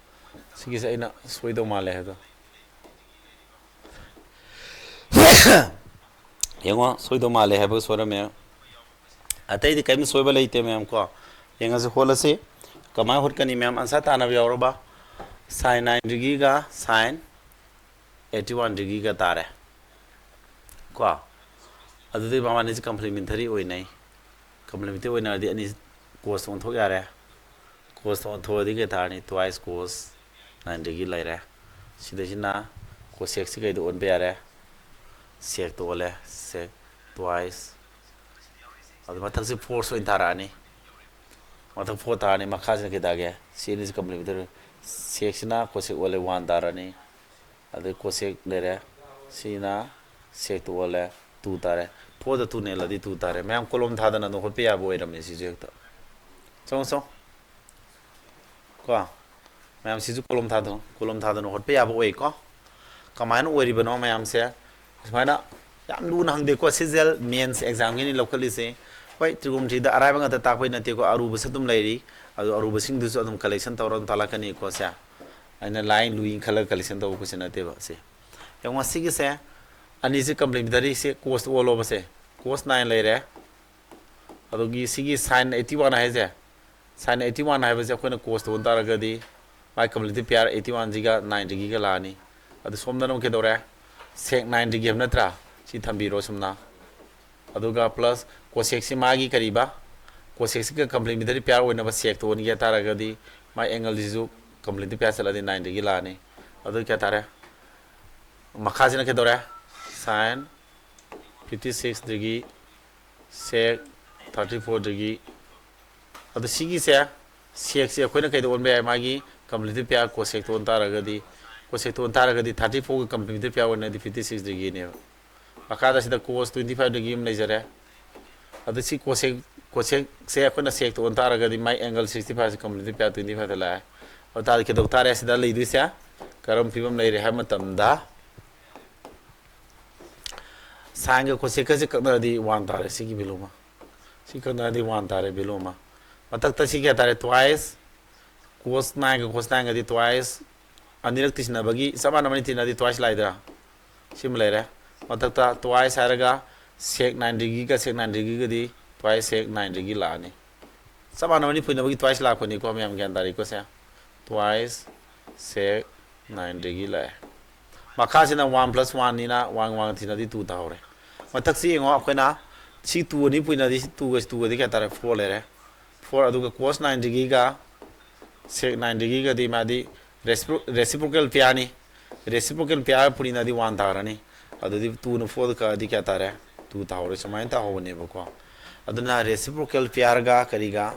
ꯁꯤꯒꯤꯁꯦ ꯑꯩꯅ ꯁꯣꯏꯗꯧ ꯃꯥꯜꯂꯦ ꯍꯥꯏꯗꯣ꯫ ꯌꯦꯡꯉꯣ, ꯁꯣꯏꯗꯧ ꯃꯥꯜꯂꯦ ꯍꯥꯏꯕꯒ ꯁꯣꯏꯔꯝꯃꯦ꯫ ꯑꯇꯩꯗꯤ ꯀꯔꯤꯝ ꯁꯣꯏꯕ ꯂꯩꯇꯦ ꯃꯌꯥꯝ ꯀꯣ꯫ ꯌꯦꯡꯉꯁꯤ, ꯍꯣꯠꯂꯁꯤ꯫ ꯀꯃꯥꯏꯅ ꯍꯣꯠꯀꯅꯤ ꯃꯌꯥꯝ? ꯑꯟꯁꯥꯔ ꯇꯥꯟꯅꯕ ꯌꯥꯎꯔꯕ? ꯁꯥꯏꯟ ꯅꯥꯏꯟ ꯗꯤꯒ꯭ꯔꯤꯒ ꯁꯥꯏꯟ ꯑꯩꯠꯇꯤ ꯋꯥꯟ ꯗꯤꯒ꯭ꯔꯤꯒ ꯇꯥꯔꯦ ꯀꯣ꯫ ꯑꯗꯨꯗꯤ ꯃꯕꯥꯅꯤꯁꯦ ꯀꯝꯄ꯭ꯂꯤꯃꯦꯟꯇꯔꯤ ꯑꯣꯏꯅꯩ꯫ ꯀꯝꯄ꯭ꯂꯤꯃꯦꯟꯇꯔꯤ ꯑꯣꯏꯅꯔꯗꯤ ꯑꯅꯤ ꯀꯣꯁꯇ ꯑꯣꯟꯊꯣꯛ ꯌꯥꯔꯦ꯫ ꯀꯣꯁꯇ ꯑꯣꯟꯊꯣꯛꯑꯗꯤ ꯀꯩ ꯇꯥꯔꯅꯤ? ꯇ꯭ꯋꯥꯏꯁ ꯀꯣꯁ ꯅꯥꯏꯟ ꯗꯤꯒ꯭ꯔꯤ ꯂꯩꯔꯦ꯫ ꯁꯤꯗꯩꯁꯤꯅ ꯀꯣꯁꯦꯛꯁꯤ ꯀꯩꯗ ꯑꯣꯟꯕ ꯌꯥꯔꯦ? ꯁꯦꯛꯇ ꯑꯣꯜꯂꯦ꯫ ꯁꯦꯛ ꯇ꯭ꯋꯥꯏꯁ꯫ ꯑꯗꯨ ꯃꯊꯛꯁꯤ ꯐꯣꯔꯁ ꯑꯣꯏꯅ ꯇꯥꯔꯛꯑꯅꯤ꯫ ꯃꯊꯛ ꯐꯣꯔ ꯇꯥꯔꯅꯤ, ꯃꯈꯥꯁꯤꯅ ꯀꯩ ꯇꯥꯒꯦ? ꯁꯤ ꯑꯅꯤꯁꯤ ꯀꯝꯄ꯭ꯂꯤꯃꯦꯟꯇꯔꯤ꯫ ꯁꯦꯛꯁꯤꯅ ꯀꯣꯁꯦꯛ ꯑꯣꯜꯂꯦ, ꯋꯥꯟ ꯇꯥꯔꯅꯤ꯫ ꯑꯗꯩ ꯀꯣꯁꯦꯛ ꯂꯩꯔꯦ꯫ ꯁꯤꯅ ꯁꯦꯛꯇ ꯑꯣꯜꯂꯦ, ꯇꯨ ꯇꯥꯔꯦ꯫ ꯐꯣꯔꯗ ꯇꯨ ꯅꯦꯜꯂꯗꯤ ꯇꯨ ꯇꯥꯔꯦ꯫ ꯃꯌꯥꯝ ꯀꯣꯂꯣꯝ ꯊꯥꯗꯅ ꯑꯗꯨꯝ ꯍꯣꯠꯄ ꯌꯥꯕ ꯑꯣꯏꯔꯝꯃꯦ ꯁꯤꯁꯨ ꯍꯦꯛꯇ꯫ ꯆꯪꯉꯣ, ꯆꯪꯉꯣ꯫ ꯀꯣ, ꯃꯌꯥꯝ ꯁꯤꯁꯨ ꯀꯣꯂꯣꯝ ꯊꯥꯗꯅ, ꯀꯣꯂꯣꯝ ꯊꯥꯗꯅ ꯍꯣꯠꯄ ꯌꯥꯕ ꯑꯣꯏꯀꯣ꯫ ꯀꯃꯥꯏꯅ ꯑꯣꯏꯔꯤꯕꯅꯣ ꯃꯌꯥꯝꯁꯦ? ꯁꯨꯃꯥꯏꯅ ꯌꯥꯝ ꯂꯨꯅ ꯍꯪꯗꯦꯀꯣ꯫ ꯁꯤꯖꯦꯜ ꯃꯦꯟꯁ ꯑꯦꯛꯖꯥꯝꯒꯤꯅꯤ ꯂꯧꯈꯠꯂꯤꯁꯦ꯫ ꯍꯣꯏ, ꯇ꯭ꯔꯤꯒꯣꯅꯣꯃꯦꯇ꯭ꯔꯤꯗ ꯑꯔꯥꯏꯕ ꯉꯥꯛꯇ ꯇꯥꯛꯄꯩ ꯅꯠꯇꯦꯀꯣ, ꯑꯔꯨꯕꯁꯨ ꯑꯗꯨꯝ ꯂꯩꯔꯤ꯫ ꯑꯗꯣ ꯑꯔꯨꯕꯁꯤꯡꯗꯨꯁꯨ ꯑꯗꯨꯝ ꯀꯂꯦꯛꯁꯟ ꯇꯧꯔ ꯑꯗꯨꯝ ꯇꯥꯛꯂꯛꯀꯅꯤꯀꯣ꯫ ꯁꯦ, ꯑꯩꯅ ꯂꯥꯏ ꯂꯨꯏ ꯈꯜꯂꯒ ꯀꯂꯦꯛꯁꯟ ꯇꯧꯕ ꯀꯣꯏꯁꯟ ꯅꯠꯇꯦꯕ ꯁꯦ꯫ ꯌꯦꯡꯉꯣ, ꯁꯤꯒꯤꯁꯦ ꯑꯅꯤꯁꯤ ꯀꯝꯄ꯭ꯂꯤꯃꯦꯟꯇꯔꯤꯁꯦ ꯀꯣꯁꯇ ꯑꯣꯜꯂꯣꯕꯁꯦ꯫ ꯀꯣꯁ ꯅꯥꯏꯟ ꯂꯩꯔꯦ꯫ ꯑꯗꯨꯒꯤ ꯁꯤꯒꯤ ꯁꯥꯏꯟ ꯑꯩꯠꯇꯤ ꯋꯥꯟ ꯍꯥꯏꯁꯦ, ꯁꯥꯏꯟ ꯑꯩꯠꯇꯤ ꯋꯥꯟ ꯍꯥꯏꯕꯁꯦ ꯑꯩꯈꯣꯏꯅ ꯀꯣꯁꯇ ꯑꯣꯟ ꯇꯥꯔꯒꯗꯤ ꯃꯥꯏ ꯀꯝꯄ꯭ꯂꯤꯃꯦꯟꯇꯔꯤ ꯄꯤꯌꯥꯔ ꯑꯩꯠꯇꯤ ꯋꯥꯟꯁꯤꯒ ꯅꯥꯏꯟ ꯗꯤꯒ꯭ꯔꯤꯒ ꯂꯥꯛꯑꯅꯤ꯫ ꯑꯗꯨ ꯁꯣꯝꯗꯅ ꯑꯃꯨꯛ ꯀꯩꯗꯧꯔꯦ? ꯁꯦꯛ ꯅꯥꯏꯟ ꯗꯤꯒ꯭ꯔꯤ ꯍꯥꯏꯕ ꯅꯠꯇ꯭ꯔꯥ? ꯁꯤ ꯊꯝꯕꯤꯔꯣ ꯁꯨꯝꯅ꯫ ꯑꯗꯨꯒ ꯄ꯭ꯂꯁ ꯀꯣꯁꯦꯛꯁꯤ ꯃꯥꯒꯤ ꯀꯔꯤꯕ? ꯀꯣꯁꯦꯛꯁꯤꯒ ꯀꯝꯄ꯭ꯂꯤꯃꯦꯟꯇꯔꯤ ꯄꯤꯌꯥꯔ ꯑꯣꯏꯅꯕ ꯁꯦꯛꯇ ꯑꯣꯟꯒꯦ ꯍꯥꯏ ꯇꯥꯔꯒꯗꯤ ꯃꯥꯏ ꯑꯦꯡꯒꯜꯁꯤꯁꯨ ꯀꯝꯄ꯭ꯂꯤꯃꯦꯟꯇꯔꯤ ꯄꯤꯌꯥꯔ ꯆꯠꯂꯗꯤ ꯅꯥꯏꯟ ꯗꯤꯒ꯭ꯔꯤ ꯂꯥꯛꯑꯅꯤ꯫ ꯑꯗꯨ ꯀꯌꯥ ꯇꯥꯔꯦ? ꯃꯈꯥꯁꯤꯅ ꯀꯩꯗꯧꯔꯦ? ꯁꯥꯏꯟ ꯐꯤꯐꯇꯤ ꯁꯤꯛꯁ ꯗꯤꯒ꯭ꯔꯤ, ꯁꯦꯛ ꯊꯥꯔꯇꯤ ꯐꯣꯔ ꯗꯤꯒ꯭ꯔꯤ꯫ ꯑꯗꯣ ꯁꯤꯒꯤꯁꯦ, ꯁꯦꯛꯁꯦ ꯑꯩꯈꯣꯏꯅ ꯀꯩꯗ ꯑꯣꯟꯕ ꯌꯥꯏ? ꯃꯥꯒꯤ ꯀꯝꯄ꯭ꯂꯤꯃꯦꯟꯇꯔꯤ ꯄꯤꯌꯥꯔ ꯀꯣꯁꯦꯛꯇ ꯑꯣꯟ ꯇꯥꯔꯒꯗꯤ, ꯀꯣꯁꯦꯛꯇ ꯑꯣꯟ ꯇꯥꯔꯒꯗꯤ ꯊꯥꯔꯇꯤ ꯐꯣꯔꯒ ꯀꯝꯄ꯭ꯂꯤꯃꯦꯟꯇꯔꯤ ꯄꯤꯌꯥꯔ ꯑꯣꯏꯅꯗꯤ ꯐꯤꯐꯇꯤ ꯁꯤꯛꯁ ꯗꯤꯒ꯭ꯔꯤꯅꯦꯕ꯫ ꯃꯈꯥꯗ ꯁꯤꯗ ꯀꯣꯁ ꯇ꯭ꯋꯦꯟꯇꯤ ꯐꯥꯏꯚ ꯗꯤꯒ꯭ꯔꯤ ꯑꯃ ꯂꯩꯖꯔꯦ꯫ ꯑꯗ ꯁꯤ ꯀꯣꯁꯦꯛ, ꯀꯣꯁꯦꯛꯁꯦ ꯑꯩꯈꯣꯏꯅ ꯁꯦꯛꯇ ꯑꯣꯟ ꯇꯥꯔꯒꯗꯤ ꯃꯥꯏ ꯑꯦꯡꯒꯜ ꯁꯤꯛꯁꯇꯤ ꯐꯥꯏꯚꯁꯦ ꯀꯝꯄ꯭ꯂꯤꯃꯦꯟꯇꯔꯤ ꯄꯤꯌꯥꯔ ꯇ꯭ꯋꯦꯟꯇꯤ ꯐꯥꯏꯚꯇ ꯂꯥꯛꯑꯦ꯫ ꯑꯗꯨ ꯇꯥꯔꯗꯤ ꯀꯩꯗꯧ ꯇꯥꯔꯦ? ꯁꯤꯗ ꯂꯩꯗꯣꯏꯁꯦ ꯀꯔꯝꯕ ꯐꯤꯕꯝ ꯂꯩꯔꯦ ꯍꯥꯏꯕ ꯃꯇꯝꯗ, ꯁꯥꯏꯟꯒ ꯀꯣꯁꯦꯛꯀꯁꯦ ꯀꯛꯅꯔꯗꯤ ꯋꯥꯟ ꯇꯥꯔꯦ, ꯁꯤꯒꯤ ꯚꯦꯂꯨ ꯑꯃ꯫ ꯁꯤ ꯀꯛꯅꯔꯗꯤ ꯋꯥꯟ ꯇꯥꯔꯦ, ꯚꯦꯂꯨ ꯑꯃ꯫ ꯃꯊꯛꯇ ꯁꯤ ꯀꯌꯥ ꯇꯥꯔꯦ? ꯇ꯭ꯋꯥꯏꯁ꯫ ꯀꯣꯁ ꯅꯥꯏꯟꯒ ꯀꯣꯁ ꯅꯥꯏꯟꯒꯗꯤ ꯇ꯭ꯋꯥꯏꯁ꯫ ꯑꯅꯤꯔꯛ ꯇꯤꯟꯁꯤꯟꯅꯕꯒꯤ ꯆꯞ ꯃꯥꯟꯅꯕꯅꯤ, ꯇꯤꯟꯅꯗꯤ ꯇ꯭ꯋꯥꯏꯁ ꯂꯥꯛꯏꯗꯅ꯫ ꯁꯤꯃ ꯂꯩꯔꯦ꯫ ꯃꯊꯛꯇ ꯇ꯭ꯋꯥꯏꯁ ꯍꯥꯏꯔꯒ ꯁꯦꯛ ꯅꯥꯏꯟ ꯗꯤꯒ꯭ꯔꯤꯒ ꯁꯦꯛ ꯅꯥꯏꯟ ꯗꯤꯒ꯭ꯔꯤꯒꯗꯤ ꯇ꯭ꯋꯥꯏꯁ ꯁꯦꯛ ꯅꯥꯏꯟ ꯗꯤꯒ꯭ꯔꯤ ꯂꯥꯛꯑꯅꯤ꯫ ꯆꯞ ꯃꯥꯟꯅꯕꯅꯤ, ꯐꯨꯏꯅꯕꯒꯤ ꯇ꯭ꯋꯥꯏꯁ ꯂꯥꯛꯄꯅꯤꯀꯣ, ꯃꯌꯥꯝ ꯒ꯭ꯌꯥꯟ ꯇꯥꯔꯤꯀꯣ ꯁꯦ? ꯇ꯭ꯋꯥꯏꯁ ꯁꯦꯛ ꯅꯥꯏꯟ ꯗꯤꯒ꯭ꯔꯤ ꯂꯥꯛꯑꯦ꯫ ꯃꯈꯥꯁꯤꯅ ꯋꯥꯟ ꯄ꯭ꯂꯁ ꯋꯥꯟꯅꯤꯅ ꯋꯥꯟ ꯋꯥꯟ ꯊꯤꯅꯗꯤ ꯇꯨ ꯇꯥꯍꯧꯔꯦ꯫ ꯃꯊꯛꯁꯤ ꯌꯦꯡꯉꯣ, ꯑꯩꯈꯣꯏꯅ ꯁꯤ ꯇꯨ ꯑꯅꯤ ꯄꯨꯏꯅꯗꯤ ꯁꯤ ꯇꯨꯒ ꯇꯨꯒꯗꯤ ꯀꯌꯥ ꯇꯥꯔꯦ? ꯐꯣꯔ ꯂꯩꯔꯦ꯫ ꯐꯣꯔ, ꯑꯗꯨꯒ ꯀꯣꯁ ꯅꯥꯏꯟ ꯗꯤꯒ꯭ꯔꯤꯒ ꯁꯦꯛ ꯅꯥꯏꯟ ꯗꯤꯒ꯭ꯔꯤꯒꯗꯤ ꯃꯥꯗꯤ ꯔꯦꯁꯤꯄ꯭ꯔꯣꯀꯦꯜ ꯄꯤꯌꯥꯔꯅꯤ꯫ ꯔꯦꯁꯤꯄ꯭ꯔꯣꯀꯦꯜ ꯄꯤꯌꯥꯔ ꯄꯨꯔꯤꯅꯗꯤ ꯋꯥꯟ ꯇꯥꯔꯅꯤ꯫ ꯑꯗꯨꯗꯤ ꯇꯨꯅ ꯐꯣꯔꯗ ꯀꯛꯑꯗꯤ ꯀꯌꯥ ꯇꯥꯔꯦ? ꯇꯨ ꯇꯥꯍꯧꯔꯦ꯫ ꯁꯨꯃꯥꯏꯅ ꯇꯥꯍꯧꯕꯅꯦꯕꯀꯣ꯫ ꯑꯗꯨꯅ ꯔꯦꯁꯤꯄ꯭ꯔꯣꯀꯦꯜ ꯄꯤꯌꯥꯔꯒ ꯀꯔꯤꯒ,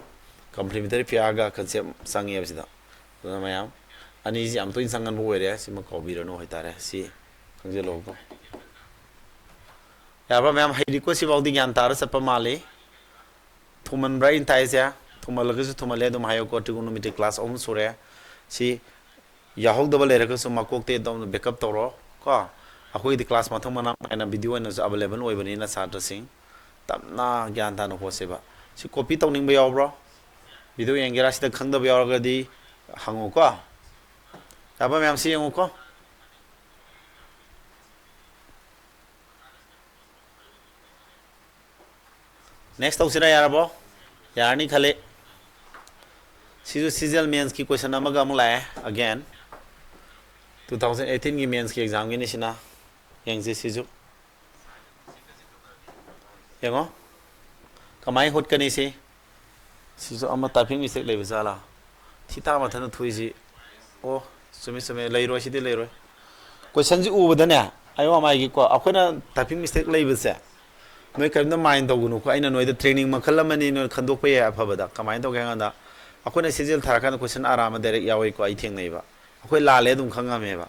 ꯀꯝꯄ꯭ꯂꯤꯃꯦꯟꯇꯔꯤ ꯄꯤꯌꯥꯔꯒ ꯀꯟꯁꯦꯞ ꯆꯪꯉꯦꯕ ꯁꯤꯗ꯫ ꯑꯗꯨꯅ ꯃꯌꯥꯝ, ꯑꯅꯤꯁꯤ ꯌꯥꯝ ꯇꯣꯏꯅ ꯆꯪꯒꯟꯕ ꯑꯣꯏꯔꯦ, ꯁꯤꯃ ꯀꯥꯎꯕꯤꯔꯅꯨ ꯍꯥꯏꯇꯥꯔꯦ꯫ ꯁꯤ ꯈꯪꯖꯤꯜꯂꯣꯀꯣ꯫ ꯌꯥꯔꯕ ꯃꯌꯥꯝ? ꯍꯩꯔꯤꯀꯣ? ꯁꯤꯐꯥꯎꯗꯤ ꯒ꯭ꯌꯥꯟ ꯇꯥꯔ ꯆꯠꯄ ꯃꯥꯜꯂꯤ꯫ ꯊꯨꯃꯟꯕ꯭ꯔꯥ ꯑꯩꯅ ꯇꯥꯛꯏꯁꯦ? ꯊꯨꯃꯜꯂꯒꯁꯨ ꯊꯨꯃꯜꯂꯦ ꯑꯗꯨꯝ ꯍꯥꯏꯌꯨꯀꯣ꯫ Trigonometry class ꯑꯍꯨꯝ ꯁꯨꯔꯦ꯫ ꯁꯤ ꯌꯥꯎꯍꯧꯗꯕ ꯂꯩꯔꯒꯁꯨ ꯃꯀꯣꯛꯇꯩ ꯑꯗꯨꯝ backup ꯇꯧꯔꯣ ꯀꯣ꯫ ꯑꯩꯈꯣꯏꯒꯤꯗꯤ class ꯃꯊꯪ ꯃꯅꯥꯎ ꯅꯥꯏꯅ video ꯑꯣꯏꯅꯁꯨ available ꯑꯣꯏꯕꯅꯤꯅ ꯁꯥꯇ꯭ꯔꯁꯤꯡ ꯇꯞꯅ ꯒ꯭ꯌꯥꯟ ꯇꯥꯅ ꯍꯣꯠꯁꯦꯕ꯫ ꯁꯤ copy ꯇꯧꯅꯤꯡꯕ ꯌꯥꯎꯕ꯭ꯔꯣ? Video ꯌꯦꯡꯒꯦꯔꯥ? ꯁꯤꯗ ꯈꯪꯗꯕ ꯌꯥꯎꯔꯒꯗꯤ ꯍꯪꯉꯨꯀꯣ꯫ ꯌꯥꯕ ꯃꯌꯥꯝ ꯁꯤ ꯌꯦꯡꯉꯨꯀꯣ꯫ Next ꯇꯧꯁꯤꯔꯥ? ꯌꯥꯔꯕꯣ? ꯌꯥꯔꯅꯤ ꯈꯜꯂꯤ꯫ ꯁꯤꯁꯨ ꯁꯤꯖꯦꯜ ꯃꯦꯟꯁꯀꯤ ꯀꯣꯏꯁꯟ ꯑꯃꯒ ꯑꯃꯨꯛ ꯂꯥꯛꯑꯦ꯫ Again, two thousand eighteen ꯒꯤ ꯃꯦꯟꯁꯀꯤ ꯑꯦꯛꯖꯥꯝꯒꯤꯅꯤ ꯁꯤꯅ꯫ ꯌꯦꯡꯁꯤ ꯁꯤꯁꯨ꯫ ꯌꯦꯡꯉꯣ꯫ ꯀꯃꯥꯏ ꯍꯣꯠꯀꯅꯤ ꯁꯤ? ꯁꯤꯁꯨ ꯑꯃ typing mistake ꯂꯩꯕ ꯖꯥꯠꯂꯥ? ꯊꯤꯇꯥ ꯃꯊꯟꯇ ꯊꯣꯛꯏꯁꯤ꯫ ꯑꯣ, ꯆꯨꯝꯃꯤ, ꯆꯨꯝꯃꯤ꯫ ꯂꯩꯔꯣꯏ, ꯁꯤꯗꯤ ꯂꯩꯔꯣꯏ꯫ ꯀꯣꯏꯁꯟꯁꯤ ꯎꯕꯗꯅꯦ, ꯑꯌꯣ ꯑꯃꯥꯏꯒꯤꯀꯣ, ꯑꯩꯈꯣꯏꯅ typing mistake ꯂꯩꯕꯁꯦ ꯅꯣꯏ ꯀꯔꯤꯝꯇ mind ꯇꯧꯒꯅꯨꯀꯣ꯫ ꯑꯩꯅ ꯅꯣꯏꯗ training ꯃꯈꯜ ꯑꯃꯅꯤ, ꯅꯣꯏ ꯈꯟꯗꯣꯛꯄ ꯌꯥꯏ ꯑꯐꯕꯗ꯫ ꯀꯃꯥꯏꯅ ꯇꯧꯒꯦ ꯍꯥꯏ ꯀꯥꯟꯗ, ꯑꯩꯈꯣꯏꯅ ꯁꯤꯖꯦꯜ ꯊꯥꯔꯀꯥꯟꯗ ꯀꯣꯏꯁꯟ ꯑꯔꯥꯟꯕ direct ꯌꯥꯎꯏꯀꯣ, ꯑꯩ ꯊꯦꯡꯅꯩꯕ꯫ ꯑꯩꯈꯣꯏ ꯂꯥꯜꯂꯦ ꯑꯗꯨꯝ ꯈꯪꯉꯝꯃꯦꯕ꯫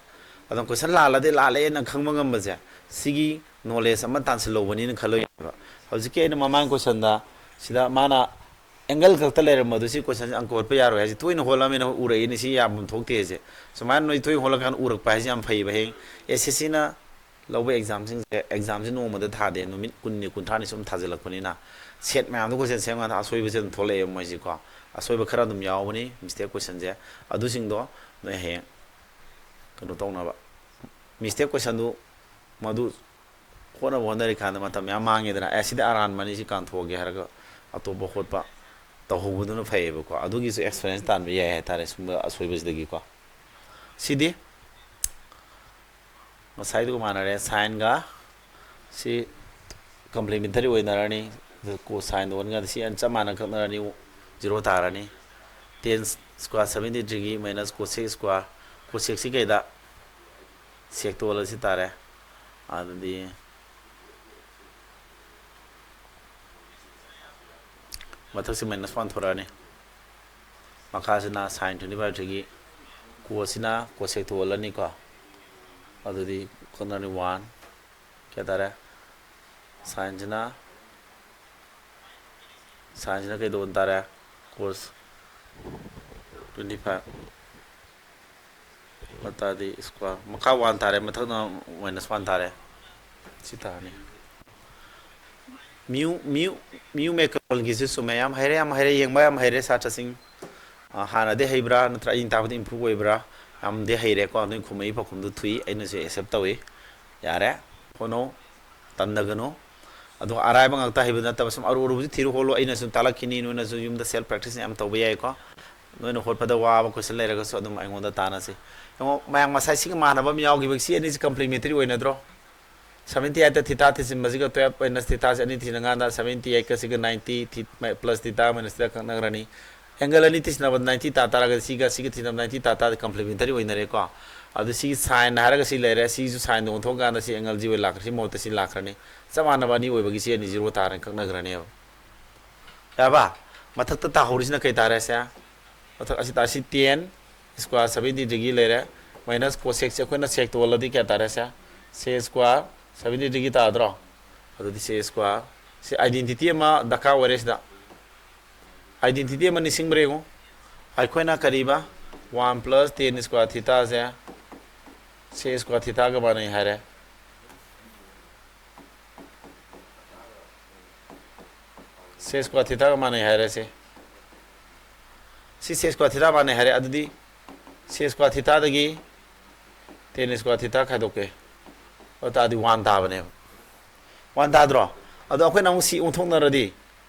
ꯑꯗꯨꯝ ꯀꯣꯏꯁꯟ ꯂꯥꯜꯂꯗꯤ ꯂꯥꯜꯂꯦꯅ ꯈꯪꯕ ꯉꯝꯕꯁꯦ, ꯁꯤꯒꯤ knowledge ꯑꯃ ꯇꯥꯟꯁꯤꯜꯍꯧꯕꯅꯤꯅ ꯈꯜꯂꯣꯏꯕ꯫ ꯍꯧꯖꯤꯛꯀꯤ ꯑꯩꯅ ꯃꯃꯥꯡ ꯀꯣꯏꯁꯟꯗ ꯁꯤꯗ ꯃꯥꯅ angle ꯈꯛꯇ ꯂꯩꯔꯝꯕꯗꯨ, ꯁꯤ ꯀꯣꯏꯁꯟꯁꯦ ꯑꯪꯀ ꯍꯣꯠꯄ ꯌꯥꯔꯣꯏ ꯍꯥꯏꯁꯦ ꯇꯣꯏꯅ ꯍꯣꯠꯂꯝꯃꯤꯅ ꯎꯔꯛꯏꯅꯦ, ꯁꯤ ꯌꯥꯐꯝ ꯊꯣꯛꯇꯦ ꯍꯥꯏꯁꯦ꯫ ꯁꯨꯃꯥꯏꯅ ꯅꯣꯏ ꯇꯣꯏꯅ ꯍꯣꯠꯂꯀꯥꯟꯗ ꯎꯔꯛꯄ ꯍꯥꯏꯁꯦ ꯌꯥꯝ ꯐꯩꯌꯦꯕ꯫ ꯍꯌꯦꯡ ꯑꯦꯁ ꯑꯦꯁ ꯁꯤꯅ ꯂꯧꯕ ꯑꯦꯛꯖꯥꯝꯁꯤꯡꯁꯦ, ꯑꯦꯛꯖꯥꯝꯁꯦ ꯅꯣꯡꯃꯗ ꯊꯥꯗꯦ, ꯅꯨꯃꯤꯠ ꯀꯨꯟꯅꯤ, ꯀꯨꯟꯊ꯭ꯔꯥꯅꯤ ꯁꯨꯝ ꯊꯥꯖꯤꯜꯂꯛꯄꯅꯤꯅ ꯁꯦꯠ ꯃꯌꯥꯝꯗꯣ ꯀꯣꯏꯁꯟ ꯁꯦꯝꯀꯥꯟꯗ ꯑꯁꯣꯏꯕꯁꯦ ꯑꯗꯨꯝ ꯊꯣꯛꯂꯛꯑꯦꯕ ꯃꯣꯏꯁꯤꯀꯣ꯫ ꯑꯁꯣꯏꯕ ꯈꯔ ꯑꯗꯨꯝ ꯌꯥꯎꯕꯅꯤ, mistake ꯀꯣꯏꯁꯟꯁꯦ꯫ ꯑꯗꯨꯁꯤꯡꯗꯣ ꯅꯣꯏ ꯍꯌꯦꯡ ꯀꯩꯅꯣ ꯇꯧꯅꯕ, mistake ꯀꯣꯏꯁꯟꯗꯨ ꯃꯗꯨ ꯍꯣꯠꯅꯕ ꯍꯣꯠꯅꯔꯤꯀꯥꯟꯗ ꯃꯇꯝ ꯌꯥꯝ ꯃꯥꯡꯉꯦꯗꯅ꯫ ꯑꯦ, ꯁꯤꯗꯤ ꯑꯔꯥꯟꯕꯅꯤ, ꯁꯤ ꯀꯥꯟꯊꯣꯛꯑꯒꯦ ꯍꯥꯏꯔꯒ ꯑꯇꯣꯞꯄ ꯍꯣꯠꯄ ꯇꯧꯍꯧꯕꯗꯨꯅ ꯐꯩꯌꯦꯕꯀꯣ꯫ ꯑꯗꯨꯒꯤꯁꯨ experience ꯇꯥꯟꯕ ꯌꯥꯏ ꯍꯥꯏꯇꯥꯔꯦ, ꯁꯨꯝꯕ ꯑꯁꯣꯏꯕꯁꯤꯗꯒꯤꯀꯣ꯫ ꯁꯤꯗꯤ ꯉꯁꯥꯏꯗꯨꯒ ꯃꯥꯟꯅꯔꯦ, sineꯒ ꯁꯤ complementary ꯑꯣꯏꯅꯔꯅꯤ꯫ Cosine ꯑꯣꯟꯒ ꯁꯤ ꯑꯅꯤ ꯆꯞ ꯃꯥꯟꯅ ꯀꯛꯅꯔꯅꯤ, zero ꯇꯥꯔꯅꯤ꯫ Tan square seventy degreeꯒꯤ minus cosec square, cosecꯁꯤ ꯀꯩꯗ? Secꯇ ꯑꯣꯜꯂꯁꯤ ꯇꯥꯔꯦ꯫ ꯑꯗꯨꯗꯤ ꯃꯊꯛꯁꯤ minus one ꯊꯣꯔꯛꯑꯅꯤ, ꯃꯈꯥꯁꯤꯅ sine twenty five degreeꯒꯤ, cosecꯁꯤꯅ cosecꯇ ꯑꯣꯜꯂꯅꯤꯀꯣ꯫ ꯑꯗꯨꯗꯤ ꯀꯛꯅꯔꯅꯤ one, ꯀꯌꯥ ꯇꯥꯔꯦ? Sineꯁꯤꯅ, sineꯁꯤꯅ ꯀꯩꯗ ꯑꯣꯟ ꯇꯥꯔꯦ? Cos twenty five꯫ ꯑꯗꯨ ꯇꯥꯔꯗꯤ square, ꯃꯈꯥ one ꯇꯥꯔꯦ, ꯃꯊꯛꯅ minus one ꯇꯥꯔꯦ꯫ ꯁꯤ ꯇꯥꯔꯅꯤ꯫ Mu, mu, mu Macronꯒꯤꯁꯨ ꯆꯨꯝꯃꯦ꯫ ꯌꯥꯝ ꯍꯩꯔꯦ, ꯌꯥꯝ ꯍꯩꯔꯦ, ꯌꯦꯡꯕ ꯌꯥꯝ ꯍꯩꯔꯦ ꯁꯥꯇ꯭ꯔꯁꯤꯡ꯫ ꯑ, ꯍꯥꯟꯅꯗꯤ ꯍꯩꯕ꯭ꯔꯥ ꯅꯠꯇ꯭ꯔ ꯑꯩꯅ ꯇꯥꯛꯄꯗ improve ꯑꯣꯏꯕ꯭ꯔꯥ? ꯌꯥꯝꯗꯤ ꯍꯩꯔꯦꯀꯣ, ꯅꯣꯏ ꯈꯨꯝꯃꯛꯏ ꯄꯥꯎꯈꯨꯝꯗꯨ ꯊꯨꯏ, ꯑꯩꯅꯁꯨ accept ꯇꯧꯏ꯫ ꯌꯥꯔꯦ, ꯍꯣꯠꯅꯧ, ꯇꯟꯗꯒꯅꯨ꯫ ꯑꯗꯣ ꯑꯔꯥꯏꯕ ꯉꯥꯛꯇ ꯍꯩꯕ ꯅꯠꯇꯕ, ꯁꯨꯝ ꯑꯔꯨ ꯑꯔꯨꯕꯁꯨ ꯊꯤꯔꯨ ꯈꯣꯠꯂꯨ, ꯑꯩꯅ ꯁꯨꯝ ꯇꯥꯛꯂꯛꯈꯤꯅꯤ, ꯅꯣꯏꯅꯁꯨ ꯌꯨꯝꯗ self practice ꯌꯥꯝ ꯇꯧꯕ ꯌꯥꯏꯀꯣ꯫ ꯅꯣꯏꯅ ꯍꯣꯠꯄꯗ ꯋꯥꯕ question ꯂꯩꯔꯒꯁꯨ ꯑꯗꯨꯝ ꯑꯩꯉꯣꯟꯗ ꯇꯥꯟꯅꯁꯤ꯫ ꯌꯦꯡꯉꯣ, ꯃꯌꯥꯝ ꯉꯁꯥꯏ ꯁꯤꯒ ꯃꯥꯟꯅꯕ ꯑꯃ ꯌꯥꯎꯈꯤꯕ, ꯁꯤ ꯑꯅꯤꯁꯤ complementary ꯑꯣꯏꯅꯗ꯭ꯔꯣ? Seventy eight theta ꯊꯤꯖꯤꯟꯕꯁꯤꯒ twelve minus theta ꯁꯤ ꯑꯅꯤ ꯊꯤꯖꯤꯟꯀꯥꯟꯗ seventy eight ꯀ ꯁꯤꯒ ninety theta minus theta ꯀꯛꯅꯈ꯭ꯔꯅꯤ꯫ Angle ꯑꯅꯤ ꯊꯤꯖꯤꯟꯅꯕ ninety ꯇꯥ ꯇꯥꯔꯒꯗꯤ ꯁꯤꯒ ꯁꯤꯒ ꯊꯤꯖꯤꯟꯅꯕ ninety ꯇꯥ ꯇꯥꯔꯗꯤ complementary ꯑꯣꯏꯅꯔꯦꯀꯣ꯫ ꯑꯗꯨ ꯁꯤꯒꯤ sine ꯍꯥꯏꯔꯒ ꯁꯤ ꯂꯩꯔꯦ, ꯁꯤꯁꯨ sineꯗ ꯑꯣꯟꯊꯣꯛꯀꯥꯟꯗ ꯁꯤ angle ꯁꯤ ꯑꯣꯏ ꯂꯥꯛꯈ꯭ꯔꯦ, ꯁꯤ ꯃꯍꯨꯠꯇ ꯁꯤ ꯂꯥꯛꯈ꯭ꯔꯅꯤ꯫ ꯆꯞ ꯃꯥꯟꯅꯕ ꯑꯅꯤ ꯑꯣꯏꯕꯒꯤ ꯁꯤ ꯑꯅꯤ zero ꯇꯥꯔꯦ, ꯀꯛꯅꯈ꯭ꯔꯅꯦꯕ꯫ ꯌꯥꯔꯕ? ꯃꯊꯛꯇ ꯇꯥꯍꯧꯔꯤꯁꯤꯅ ꯀꯩ ꯇꯥꯔꯦ ꯁꯦ? ꯃꯊꯛ ꯑꯁꯤ ꯇꯥ-, ꯑꯁꯤ tan square seventy degree ꯂꯩꯔꯦ, minus cosec ꯁꯦ ꯑꯩꯈꯣꯏꯅ secꯇ ꯑꯣꯜꯂꯗꯤ ꯀꯌꯥ ꯇꯥꯔꯦ ꯁꯦ? Sec square seventy degree ꯇꯥꯗ꯭ꯔꯣ? ꯑꯗꯨꯗꯤ sec square ꯁꯤ identity ꯑꯃ ꯗꯔꯀꯥꯔ ꯑꯣꯏꯔꯦ ꯁꯤꯗ꯫ Identity ꯑꯃ ꯅꯤꯡꯁꯤꯡꯕ꯭ꯔꯥ ꯌꯦꯡꯉꯨ꯫ ꯑꯩꯈꯣꯏꯅ ꯀꯔꯤꯕ? One plus tan square theta ꯁꯦ sec square theta ꯒ ꯃꯥꯟꯅꯩ ꯍꯥꯏꯔꯦ꯫ Sec square theta ꯒ ꯃꯥꯟꯅꯩ ꯍꯥꯏꯔꯦ ꯁꯦ꯫ ꯁꯤ sec square theta ꯃꯥꯟꯅꯩ ꯍꯥꯏꯔꯦ꯫ ꯑꯗꯨꯗꯤ sec square theta ꯗꯒꯤ tan square theta ꯈꯥꯏꯗꯣꯛꯀꯦ꯫ ꯑꯗꯨ ꯇꯥꯔꯗꯤ one ꯇꯥꯕꯅꯦꯕ꯫ One ꯇꯥꯗ꯭ꯔꯣ? ꯑꯗꯣ ꯑꯩꯈꯣꯏꯅ ꯑꯃꯨꯛ ꯁꯤ ꯑꯣꯟꯊꯣꯛꯅꯔꯗꯤ,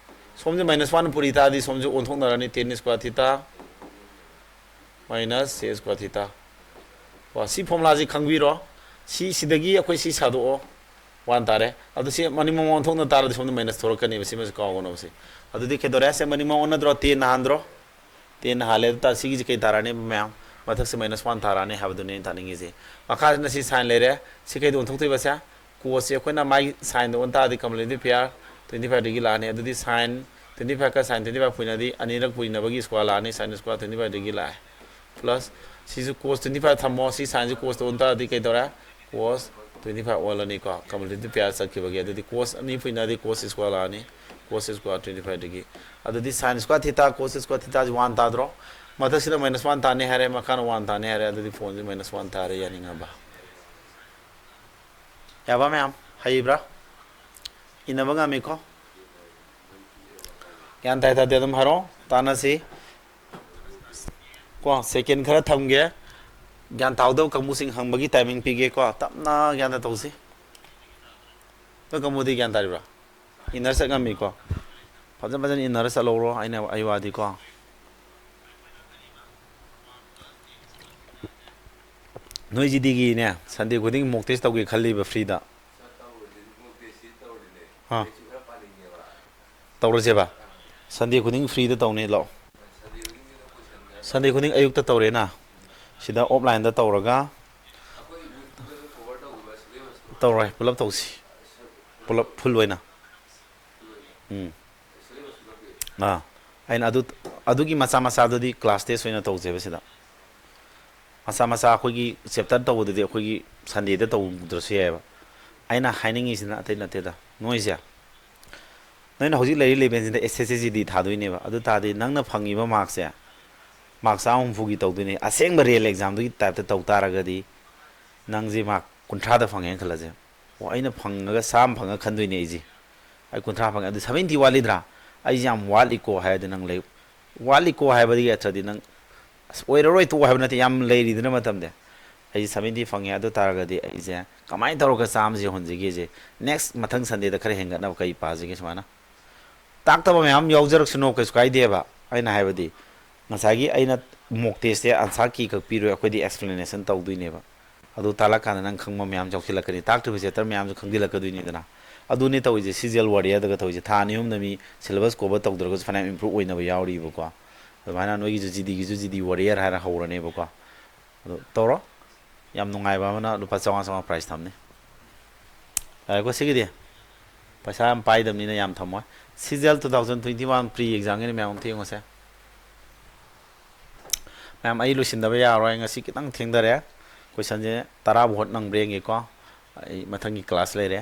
ꯁꯣꯝꯁꯦ minus one ꯄꯨꯔꯤ ꯇꯥꯔꯗꯤ ꯁꯣꯝꯁꯦ ꯑꯣꯟꯊꯣꯛꯅꯔꯅꯤ, tan square theta minus sec square theta꯫ ꯀꯣ, ꯁꯤ formula ꯁꯤ ꯈꯪꯕꯤꯔꯣ꯫ ꯁꯤ, ꯁꯤꯗꯒꯤ ꯑꯩꯈꯣꯏ ꯁꯤ ꯁꯥꯗꯣꯛꯑꯣ꯫ One ꯇꯥꯔꯦ꯫ ꯑꯗꯨ ꯁꯤ ꯃꯅꯤꯡ ꯃꯃꯥꯡ ꯑꯣꯟꯊꯣꯛꯅ ꯇꯥꯔꯗꯤ ꯁꯣꯝꯗ minus ꯊꯣꯔꯛꯀꯅꯦꯕ, ꯁꯤꯃꯁꯨ ꯀꯥꯎꯒꯅꯣꯕ ꯁꯤ꯫ ꯑꯗꯨꯗꯤ ꯀꯩꯗꯧꯔꯦ? ꯁꯤ ꯃꯅꯤꯡ ꯃꯃꯥꯡ ꯑꯣꯟꯅꯗ꯭ꯔꯣ? Tan ꯅ ꯍꯥꯟꯗ꯭ꯔꯣ? Tan ꯅ ꯍꯥꯜꯂꯦ꯫ ꯑꯗꯨ ꯇꯥꯔꯗꯤ ꯁꯤꯒꯤꯁꯦ ꯀꯩ ꯇꯥꯔꯛꯑꯅꯤ ꯃꯌꯥꯝ? ꯃꯊꯛꯁꯦ minus one ꯇꯥꯔꯛꯑꯅꯤ ꯍꯥꯏꯕꯗꯨꯅꯦ ꯑꯩꯅ ꯇꯥꯛꯅꯤꯡꯉꯤꯁꯦ꯫ ꯃꯈꯥꯁꯤꯅ ꯁꯤ sine ꯂꯩꯔꯦ꯫ ꯁꯤ ꯀꯩꯗ ꯑꯣꯟꯊꯣꯛꯇꯣꯏꯕ ꯁꯦ? Cos ꯁꯦ ꯑꯩꯈꯣꯏꯅ ꯃꯥꯒꯤ sineꯗ ꯑꯣꯟ ꯇꯥꯔꯗꯤ complementary pair twenty five degree ꯂꯥꯛꯑꯅꯤ꯫ ꯑꯗꯨꯗꯤ sine twenty five ꯀ sine twenty five ꯄꯨꯏꯅꯗꯤ ꯑꯅꯤꯔꯛ ꯄꯨꯏꯅꯕꯒꯤ square ꯂꯥꯛꯑꯅꯤ, sine square twenty five degree ꯂꯥꯛꯑꯦ꯫ Plus ꯁꯤꯁꯨ cos twenty five ꯊꯝꯃꯣ, ꯁꯤ sineꯁꯤ cosꯇ ꯑꯣꯟ ꯇꯥꯔꯗꯤ ꯀꯩꯗꯧꯔꯦ? Cos twenty five ꯑꯣꯜꯂꯅꯤꯀꯣ, complementary pair ꯆꯠꯈꯤꯕꯒꯤ꯫ ꯑꯗꯨꯗꯤ cos ꯑꯅꯤ ꯄꯨꯏꯅꯗꯤ cos square ꯂꯥꯛꯑꯅꯤ, cos square twenty five degree꯫ ꯑꯗꯨꯗꯤ sine square theta cos square theta ꯁꯤ one ꯇꯥꯗ꯭ꯔꯣ? ꯃꯊꯛꯁꯤꯗ minus one ꯇꯥꯅꯤ ꯍꯥꯏꯔꯦ, ꯃꯈꯥꯅ one ꯇꯥꯅꯤ ꯍꯥꯏꯔꯦ, ꯑꯗꯨꯗꯤ ꯐꯣꯟꯁꯦ minus one ꯇꯥꯔꯦ, ꯌꯥꯅꯤꯡꯉꯕ? ꯌꯥꯕ ꯃꯌꯥꯝ? ꯍꯩꯕ꯭ꯔꯥ? ꯏꯟꯅꯕ ꯉꯝꯃꯤꯀꯣ? ꯒ꯭ꯌꯥꯟ ꯇꯥꯏ ꯇꯥꯗꯦ ꯑꯗꯨꯝ ꯍꯥꯏꯔꯛꯑꯣ, ꯇꯥꯟꯅꯁꯤ꯫ ꯀꯣ, second ꯈꯔ ꯊꯝꯒꯦ꯫ ꯒ꯭ꯌꯥꯟ ꯇꯥꯍꯧꯗꯕ ꯀꯥꯡꯕꯨꯁꯤꯡ ꯍꯪꯕꯒꯤ timing ꯄꯤꯒꯦꯀꯣ꯫ ꯇꯞꯅ ꯒ꯭ꯌꯥꯟ ꯇꯧꯁꯤ꯫ ꯅꯣꯏ ꯀꯥꯡꯕꯨꯗꯤ ꯒ꯭ꯌꯥꯟ ꯇꯥꯔꯤꯕ꯭ꯔꯥ? ꯏꯟꯅꯔ ꯆꯠ ꯉꯝꯃꯤꯀꯣ꯫ ꯐꯖ ꯐꯖꯅ ꯏꯟꯅꯔ ꯆꯠꯍꯧꯔꯣ, ꯑꯩꯅ, ꯑꯩ ꯋꯥꯗꯤꯀꯣ꯫ ꯅꯣꯏ ꯖꯤꯗꯤꯒꯤꯅꯦ, ꯁꯟꯗꯦ ꯈꯨꯗꯤꯡ ꯃꯣꯛ ꯇꯦꯁ ꯇꯧꯒꯦ ꯈꯜꯂꯤꯕ ꯐ꯭ꯔꯤꯗ? ꯑꯥ꯫ ꯇꯧꯔꯁꯦꯕ꯫ ꯁꯟꯗꯦ ꯈꯨꯗꯤꯡ ꯐ꯭ꯔꯤꯗ ꯇꯧꯅꯤ, ꯂꯥꯛꯑꯣ꯫ ꯁꯟꯗꯦ ꯈꯨꯗꯤꯡ ꯑꯌꯨꯛꯇ ꯇꯧꯔꯦꯅ, ꯁꯤꯗ ꯑꯣꯐꯂꯥꯏꯟꯗ ꯇꯧꯔꯒ ꯇꯧꯔꯣꯏ, ꯄꯨꯂꯞ ꯇꯧꯁꯤ, ꯄꯨꯂꯞ ꯐꯨꯜ ꯑꯣꯏꯅ꯫ ꯎꯝ꯫ ꯑꯥ꯫ ꯑꯩꯅ ꯑꯗꯨ, ꯑꯗꯨꯒꯤ ꯃꯆꯥ ꯃꯆꯥꯗꯨꯗꯤ ꯀ꯭ꯂꯥꯁ ꯇꯦꯁ ꯑꯣꯏꯅ ꯇꯧꯁꯦꯕ ꯁꯤꯗ꯫ ꯃꯆꯥ ꯃꯆꯥ ꯑꯩꯈꯣꯏꯒꯤ ꯆꯦꯞꯇꯔ ꯇꯧꯕꯗꯨꯗꯤ ꯑꯩꯈꯣꯏꯒꯤ ꯁꯟꯗꯦꯗ ꯇꯧꯗ꯭ꯔꯁꯨ ꯌꯥꯏꯑꯕ꯫ ꯑꯩꯅ ꯍꯥꯏꯅꯤꯡꯉꯤꯁꯤꯅ ꯑꯇꯩ ꯅꯠꯇꯦꯗ, ꯅꯣꯏꯁꯦ, ꯅꯣꯏꯅ ꯍꯧꯖꯤꯛ ꯂꯩꯔꯤ ꯂꯦꯚꯦꯜꯁꯤꯗ ꯑꯦꯁ ꯑꯦꯁ ꯁꯤ ꯖꯤ ꯗꯤ ꯊꯥꯗꯣꯏꯅꯦꯕ꯫ ꯑꯗꯨ ꯇꯥꯔꯗꯤ ꯅꯪꯅ ꯐꯪꯉꯤꯕ ꯃꯥꯔꯛꯁꯦ, ꯃꯥꯔꯛ ꯆꯥꯝꯃ ꯍꯨꯝꯐꯨꯒꯤ ꯇꯧꯗꯣꯏꯅꯦ꯫ ꯑꯁꯦꯡꯕ ꯔꯤꯌꯦꯜ ꯑꯦꯛꯖꯥꯝꯗꯨꯒꯤ ꯇꯥꯏꯞꯇ ꯇꯧ ꯇꯥꯔꯒꯗꯤ ꯅꯪꯁꯦ ꯃꯥꯔꯛ ꯀꯨꯟꯊ꯭ꯔꯥꯗ ꯐꯪꯉꯦꯅ ꯈꯜꯂꯁꯦ꯫ ꯑꯣ, ꯑꯩꯅ ꯐꯪꯉꯒ ꯆꯥꯝꯃ ꯐꯪꯉ ꯈꯟꯗꯣꯏꯅꯦ ꯑꯩꯁꯦ꯫ ꯑꯩ ꯀꯨꯟꯊ꯭ꯔꯥ ꯐꯪꯉꯦ, ꯑꯗꯨ ꯁꯚꯦꯟꯇꯤ ꯋꯥꯠꯂꯤꯗ꯭ꯔꯥ? ꯑꯩꯁꯦ ꯌꯥꯝ ꯋꯥꯠꯂꯤꯀꯣ ꯍꯥꯏꯔꯗꯤ ꯅꯪ ꯂꯩ-, ꯋꯥꯠꯂꯤꯀꯣ ꯍꯥꯏꯕꯒꯤ ꯑꯔꯊꯗꯤ ꯅꯪ, "ꯑꯁ, ꯑꯣꯏꯔꯔꯣꯏ, ꯇꯣꯛꯑꯣ" ꯍꯥꯏꯕ ꯅꯠꯇꯦ, ꯌꯥꯝ ꯂꯩꯔꯤꯗꯅ ꯃꯇꯝꯗꯤ꯫ ꯑꯩꯁꯦ ꯁꯚꯦꯟꯇꯤ ꯐꯪꯉꯦ, ꯑꯗꯨ ꯇꯥꯔꯒꯗꯤ ꯑꯩꯁꯦ ꯀꯃꯥꯏꯅ ꯇꯧꯔꯒ ꯆꯥꯝꯃꯁꯦ ꯌꯧꯍꯟꯁꯤꯒꯦꯁꯦ, ꯅꯦꯛꯁ ꯃꯊꯪ ꯁꯟꯗꯦꯗ ꯈꯔ ꯍꯦꯟꯒꯠꯅꯕ ꯀꯔꯤ ꯄꯥꯁꯤꯒꯦ ꯁꯨꯃꯥꯏꯅ꯫ ꯇꯥꯛꯇꯕ ꯃꯌꯥꯝ ꯌꯥꯎꯖꯔꯛꯁꯅꯣ, ꯀꯩꯁꯨ ꯀꯥꯏꯗꯦꯕ꯫ ꯑꯩꯅ ꯍꯥꯏꯕꯗꯤ, ꯉꯁꯥꯏꯒꯤ ꯑꯩꯅ ꯃꯣꯛ ꯇꯦꯁꯁꯦ ꯑꯟꯁꯥꯔ ꯀꯤ ꯈꯛ ꯄꯤꯔꯣꯏ, ꯑꯩꯈꯣꯏꯗꯤ ꯑꯦꯛꯁꯄ꯭ꯂꯦꯅꯦꯁꯟ ꯇꯧꯗꯣꯏꯅꯦꯕ꯫ ꯑꯗꯨ ꯇꯥꯛꯂꯛꯀꯥꯟꯗ ꯅꯪ ꯈꯪꯕ ꯃꯌꯥꯝ ꯌꯥꯎꯁꯤꯜꯂꯛꯀꯅꯤ, ꯇꯥꯛꯇ꯭ꯔꯤꯕ ꯆꯦꯞꯇꯔ ꯃꯌꯥꯝꯁꯨ ꯈꯪꯖꯤꯜꯂꯛꯀꯗꯣꯏꯅꯤꯗꯅ꯫ ꯑꯗꯨꯅꯤ ꯇꯧꯔꯤꯁꯦ, ꯁꯤꯖꯦꯜ ꯋꯥꯔꯤꯌꯔꯗꯒ ꯇꯧꯔꯤꯁꯦ꯫ ꯊꯥ ꯑꯅꯤ ꯑꯍꯨꯝꯗ ꯃꯤ ꯁꯤꯂꯦꯕꯁ ꯀꯣꯚꯔ ꯇꯧꯗ꯭ꯔꯒꯁꯨ ꯐꯅꯌꯥꯝ ꯏꯝꯄ꯭ꯔꯨꯞ ꯑꯣꯏꯅꯕ ꯌꯥꯎꯔꯤꯕꯀꯣ꯫ ꯑꯗꯨꯃꯥꯏꯅ ꯅꯣꯏꯒꯤꯁꯨ ꯖꯤꯗꯤꯒꯤꯁꯨ ꯖꯤꯗꯤ ꯋꯥꯔꯤꯌꯔ ꯍꯥꯏꯔ ꯍꯧꯔꯅꯦꯕꯀꯣ꯫ ꯑꯗꯣ ꯇꯧꯔꯣ꯫ ꯌꯥꯝ ꯅꯨꯡꯉꯥꯏꯕ ꯑꯃꯅ ꯂꯨꯄꯥ ꯆꯥꯝꯃꯉꯥ ꯆꯥꯝꯃꯉꯥ ꯄ꯭ꯔꯥꯏꯖ ꯊꯝꯅꯤ꯫ ꯌꯥꯔꯦꯀꯣ, ꯁꯤꯒꯤꯗꯤ ꯄꯩꯁꯥ ꯌꯥꯝ ꯄꯥꯏꯗꯕꯅꯤꯅ ꯌꯥꯝ ꯊꯝꯃꯣꯏ꯫ C G L two thousand twenty one pre ꯑꯦꯛꯖꯥꯝꯒꯤꯅꯤ ꯃꯌꯥꯝ ꯑꯃ ꯊꯦꯡꯉꯨꯁꯦ꯫ ꯃꯌꯥꯝ, ꯑꯩ ꯂꯣꯏꯁꯤꯟꯗꯕ ꯌꯥꯔꯣꯏ, ꯉꯁꯤ ꯈꯤꯇꯪ ꯊꯦꯡꯊꯔꯦ꯫ ꯀꯣꯏꯁꯟꯁꯦ ꯇꯔꯥꯕꯨ ꯍꯣꯠ ꯅꯪꯕ꯭ꯔꯥ ꯌꯦꯡꯒꯦꯀꯣ꯫ ꯑꯩ ꯃꯊꯪꯒꯤ ꯀ꯭ꯂꯥꯁ ꯂꯩꯔꯦ꯫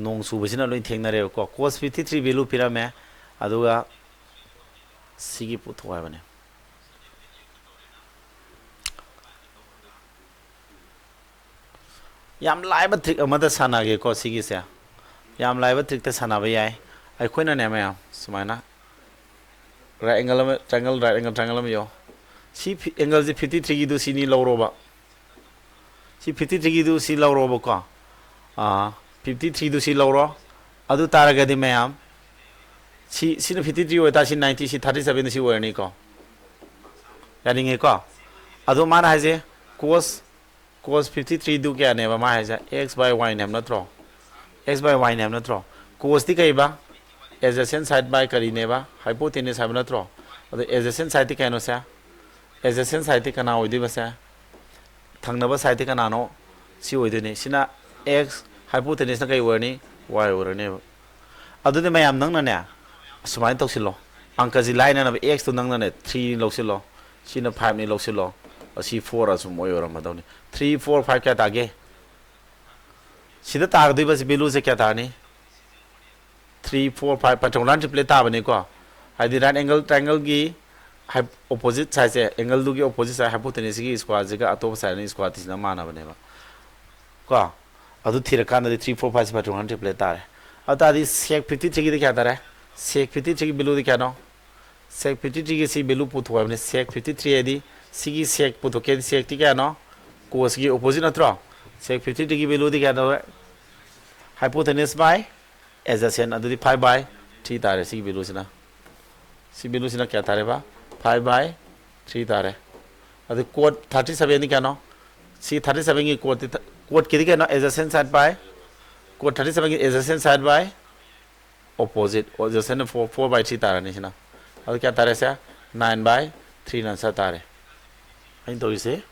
ꯅꯣꯡ ꯆꯨꯕꯁꯤꯅ ꯂꯣꯏ ꯊꯦꯡꯅꯔꯦꯕꯀꯣ꯫ ꯀꯣꯁ ꯐꯤꯐꯇꯤ ꯊ꯭ꯔꯤ ꯚꯦꯂꯨ ꯄꯤꯔꯝꯃꯦ, ꯑꯗꯨꯒ ꯁꯤꯒꯤ ꯄꯨꯊꯣꯛ ꯍꯥꯏꯕꯅꯦ꯫ ꯌꯥꯝ ꯂꯥꯏꯕ ꯇ꯭ꯔꯤꯛ ꯑꯃꯗ ꯁꯥꯟꯅꯒꯦꯀꯣ ꯁꯤꯒꯤꯁꯦ꯫ ꯌꯥꯝ ꯂꯥꯏꯕ ꯇ꯭ꯔꯤꯛꯇ ꯁꯥꯟꯅꯕ ꯌꯥꯏ꯫ ꯑꯩꯈꯣꯏꯅꯅꯦ ꯃꯌꯥꯝ, ꯁꯨꯃꯥꯏꯅ ꯔꯥꯏꯠ ꯑꯦꯡꯒꯜ ꯑꯃ, ꯇ꯭ꯔꯥꯏꯡꯒꯜ, ꯔꯥꯏꯠ ꯑꯦꯡꯒꯜ ꯇ꯭ꯔꯥꯏꯡꯒꯜ ꯑꯃ ꯌꯦꯡꯉꯣ꯫ ꯁꯤ ꯐꯤ-, ꯑꯦꯡꯒꯜꯁꯤ ꯐꯤꯐꯇꯤ ꯊ꯭ꯔꯤꯒꯤꯗꯨ ꯁꯤꯅꯤ ꯂꯧꯔꯣꯕ꯫ ꯁꯤ ꯐꯤꯐꯇꯤ ꯊ꯭ꯔꯤꯒꯤꯗꯨ ꯁꯤ ꯂꯧꯔꯣꯕꯀꯣ꯫ ꯑꯥ, ꯐꯤꯐꯇꯤ ꯊ꯭ꯔꯤꯗꯨ ꯁꯤ ꯂꯧꯔꯣ꯫ ꯑꯗꯨ ꯇꯥꯔꯒꯗꯤ ꯃꯌꯥꯝ, ꯁꯤ ꯁꯤꯅ ꯐꯤꯐꯇꯤ ꯊ꯭ꯔꯤ ꯑꯣꯏꯇꯥꯔ ꯁꯤ ꯅꯥꯏꯟꯇꯤ, ꯁꯤ ꯊꯥꯔꯇꯤ ꯁꯕꯦꯟꯗ ꯁꯤ ꯑꯣꯏꯔꯅꯤꯀꯣ꯫ ꯌꯥꯅꯤꯡꯉꯦꯀꯣ? ꯑꯗꯣ ꯃꯥꯅ ꯍꯥꯏꯁꯦ cos, cos ꯐꯤꯐꯇꯤ ꯊ꯭ꯔꯤꯗꯨ ꯀꯌꯥꯅꯦꯕ ꯃꯥ ꯍꯥꯏꯁꯦ? X by y ꯅꯦꯕ ꯅꯠꯇ꯭ꯔꯣ? X by y ꯅꯦꯕ ꯅꯠꯇ꯭ꯔꯣ? Cosꯇꯤ ꯀꯩꯕ? Adjacent side by ꯀꯔꯤꯅꯦꯕ? Hypotenuse ꯍꯥꯏꯕ ꯅꯠꯇ꯭ꯔꯣ? ꯑꯗꯣ adjacent sideꯇꯤ ꯀꯩꯅꯣ ꯁꯦ? Adjacent sideꯇꯤ ꯀꯅꯥ ꯑꯣꯏꯗꯣꯏꯕ ꯁꯦ? ꯊꯪꯅꯕ sideꯇꯤ ꯀꯅꯥꯅꯣ? ꯁꯤ ꯑꯣꯏꯗꯣꯏꯅꯤ꯫ ꯁꯤꯅ x, hypotenuseꯅ ꯀꯩ ꯑꯣꯏꯔꯅꯤ? Y ꯑꯣꯏꯔꯅꯦꯕ꯫ ꯑꯗꯨꯗꯤ ꯃꯌꯥꯝ ꯅꯪꯅꯅꯦ, ꯑꯁꯨꯃꯥꯏꯅ ꯇꯧꯁꯤꯜꯂꯣ꯫ ꯑꯪꯀꯁꯤ ꯂꯥꯏꯅꯅꯕ xꯇꯣ ꯅꯪꯅꯅꯦ three ꯂꯧꯁꯤꯜꯂꯣ, ꯁꯤꯅ fiveꯅꯤ ꯂꯧꯁꯤꯜꯂꯣ, ꯑꯁꯤ four ꯑꯁꯨꯝ ꯑꯣꯏ ꯑꯣꯏꯔꯝꯃꯗꯧꯅꯤ꯫ Three, four, five ꯀꯌꯥ ꯇꯥꯒꯦ? ꯁꯤꯗ ꯇꯥꯒꯗꯣꯏꯕꯁꯤ valueꯁꯦ ꯀꯌꯥ ꯇꯥꯔꯅꯤ? Three, four, five, Pythagorean triplet ꯇꯥꯕꯅꯤꯀꯣ꯫ ꯍꯥꯏꯗꯤ right angle triangleꯒꯤ opposite sideꯁꯦ, angleꯗꯨꯒꯤ opposite side hypotenuseꯀꯤ squareꯁꯤꯒ ꯑꯇꯣꯞꯄ sideꯅ square ꯊꯤꯁꯤꯅ ꯃꯥꯟꯅꯕꯅꯦꯕ꯫ ꯀꯣ? ꯑꯗꯨ ꯊꯤꯔꯀꯥꯟꯗꯗꯤ three, four, fiveꯁꯤ Pythagorean triplet ꯇꯥꯔꯦ꯫ ꯑꯗꯨ ꯇꯥꯔꯗꯤ sec fifty threeꯒꯤꯗꯤ ꯀꯌꯥ ꯇꯥꯔꯦ? Sec fifty threeꯒꯤ valueꯗꯤ ꯀꯌꯥꯅꯣ? Sec fifty threeꯒꯤ ꯁꯤ value ꯄꯨꯊꯣꯛꯑꯣ ꯍꯥꯏꯕꯅꯤ꯫ Sec fifty three ꯍꯥꯏꯗꯤ ꯁꯤꯒꯤ sec ꯄꯨꯊꯣꯛꯀꯦ ꯍꯥꯏꯗꯤ secꯇꯤ ꯀꯌꯥꯅꯣ? Cosꯀꯤ opposite ꯅꯠꯇ꯭ꯔꯣ? Sec fifty threeꯒꯤ valueꯗꯤ ꯀꯌꯥꯅꯣ? Hypotenuse by adjacent, ꯑꯗꯨꯗꯤ five by three ꯇꯥꯔꯦ ꯁꯤꯒꯤ valueꯁꯤꯅ꯫ ꯁꯤ valueꯁꯤꯅ ꯀꯌꯥ ꯇꯥꯔꯦꯕ? Five by three ꯇꯥꯔꯦ꯫ ꯑꯗꯨ cot thirty sevenꯗꯤ ꯀꯌꯥꯅꯣ? ꯁꯤ thirty sevenꯒꯤ cotꯇꯤ, cotꯀꯤꯗꯤ ꯀꯩꯅꯣ? Adjacent side by, cot thirty sevenꯒꯤ adjacent side by opposite, adjacent four, four by three ꯇꯥꯔꯅꯤ ꯁꯤꯅ꯫ ꯑꯗꯨ ꯀꯌꯥ ꯇꯥꯔꯦ ꯁꯦ? Nine by threeꯅ answer ꯇꯥꯔꯦ꯫ ꯑꯩꯅ ꯇꯧꯔꯤꯁꯦ꯫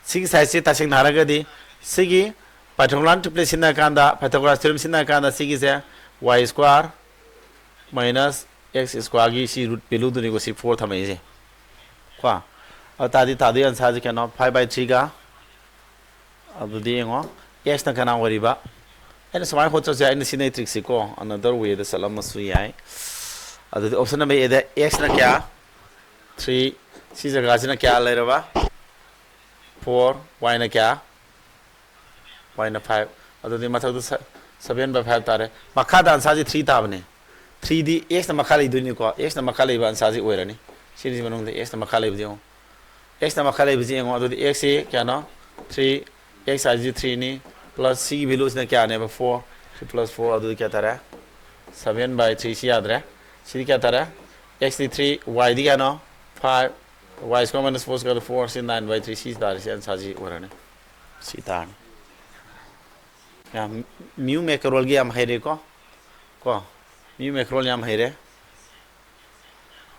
ꯁꯤꯒꯤ sideꯁꯤ ꯇꯁꯦꯡꯅ ꯍꯥꯏꯔꯒꯗꯤ ꯁꯤꯒꯤ Pythagorean triplet ꯁꯤꯖꯤꯟꯅꯔꯀꯥꯟꯗ, Pythagoras theorem ꯁꯤꯖꯤꯟꯅꯔꯀꯥꯟꯗ ꯁꯤꯒꯤꯁꯦ y square minus x squareꯒꯤ ꯁꯤ root valueꯗꯨꯅꯤꯀꯣ, ꯁꯤ four ꯊꯝꯃꯛꯏꯁꯦ꯫ ꯀꯣ? ꯑꯗꯨ ꯇꯥꯔꯗꯤ ꯇꯥꯗꯣꯏ answerꯁꯦ ꯀꯩꯅꯣ? Five by threeꯒ, ꯑꯗꯨꯗꯤ ꯌꯦꯡꯉꯣ, xꯅ ꯀꯅꯥ ꯑꯣꯏꯔꯤꯕ? ꯑꯩꯅ ꯁꯨꯃꯥꯏꯅ ꯍꯣꯠꯆꯔꯁꯨ ꯌꯥꯏ, ꯑꯩꯅ ꯁꯤꯖꯤꯟꯅꯩ trickꯁꯤ ꯀꯣ, another wayꯗ ꯆꯠꯂꯝꯃꯁꯨ ꯌꯥꯏ꯫ ꯑꯗꯨꯗꯤ option number Aꯗ xꯅ ꯀꯌꯥ? Three, ꯁꯤ ꯖꯒꯥꯁꯤꯅ ꯀꯌꯥ ꯂꯩꯔꯕ? Four, yꯅ ꯀꯌꯥ? Yꯅ five꯫ ꯑꯗꯨꯗꯤ ꯃꯊꯛꯇ seven by five ꯇꯥꯔꯦ꯫ ꯃꯈꯥꯗ answerꯁꯤ three ꯇꯥꯕꯅꯦ꯫ Threeꯗꯤ xꯅ ꯃꯈꯥ ꯂꯩꯗꯣꯏꯅꯤꯀꯣ, xꯅ ꯃꯈꯥ ꯂꯩꯕ answerꯁꯤ ꯑꯣꯏꯔꯅꯤ꯫ ꯁꯤꯒꯤ ꯃꯅꯨꯡꯗ xꯅ ꯃꯈꯥ ꯂꯩꯕꯗꯤ ꯌꯦꯡꯉꯣ꯫ Xꯅ ꯃꯈꯥ ꯂꯩꯕꯁꯤ ꯌꯦꯡꯉꯣ꯫ ꯑꯗꯨꯗꯤ xꯁꯤ ꯀꯌꯥꯅꯣ? Three, x ꯍꯥꯏꯁꯤ ꯊ꯭ꯔꯤꯅꯤ, ꯄ꯭ꯂꯁ ꯁꯤꯒꯤ ꯚꯦꯂꯨꯁꯤꯅ ꯀꯌꯥꯅꯦꯕ? ꯐꯣꯔ꯫ ꯊ꯭ꯔꯤ ꯄ꯭ꯂꯁ ꯐꯣꯔ, ꯑꯗꯨꯗꯤ ꯀꯌꯥ ꯇꯥꯔꯦ? ꯁꯚꯦꯟ ꯕꯥꯏ ꯊ꯭ꯔꯤ꯫ ꯁꯤ ꯌꯥꯗ꯭ꯔꯦ꯫ ꯁꯤꯗꯤ ꯀꯌꯥ ꯇꯥꯔꯦ? x ꯗꯤ ꯊ꯭ꯔꯤ, y ꯗꯤ ꯀꯌꯥꯅꯣ? Five. Y square minus four square four. ꯁꯤ ꯅꯥꯏꯟ ꯕꯥꯏ ꯊ꯭ꯔꯤ꯫ ꯁꯤ ꯇꯥꯔꯦ꯫ ꯁꯤ ꯑꯟꯁꯥꯔꯁꯤ ꯑꯣꯏꯔꯅꯤ꯫ ꯁꯤ ꯇꯥꯔꯅꯤ꯫ ꯌꯥꯝ, ꯃ꯭ꯌꯨ ꯃꯦꯀꯔꯣꯜꯒꯤ ꯌꯥꯝ ꯍꯩꯔꯦꯀꯣ꯫ ꯀꯣ? ꯃ꯭ꯌꯨ ꯃꯦꯀꯔꯣꯜ ꯌꯥꯝ ꯍꯩꯔꯦ꯫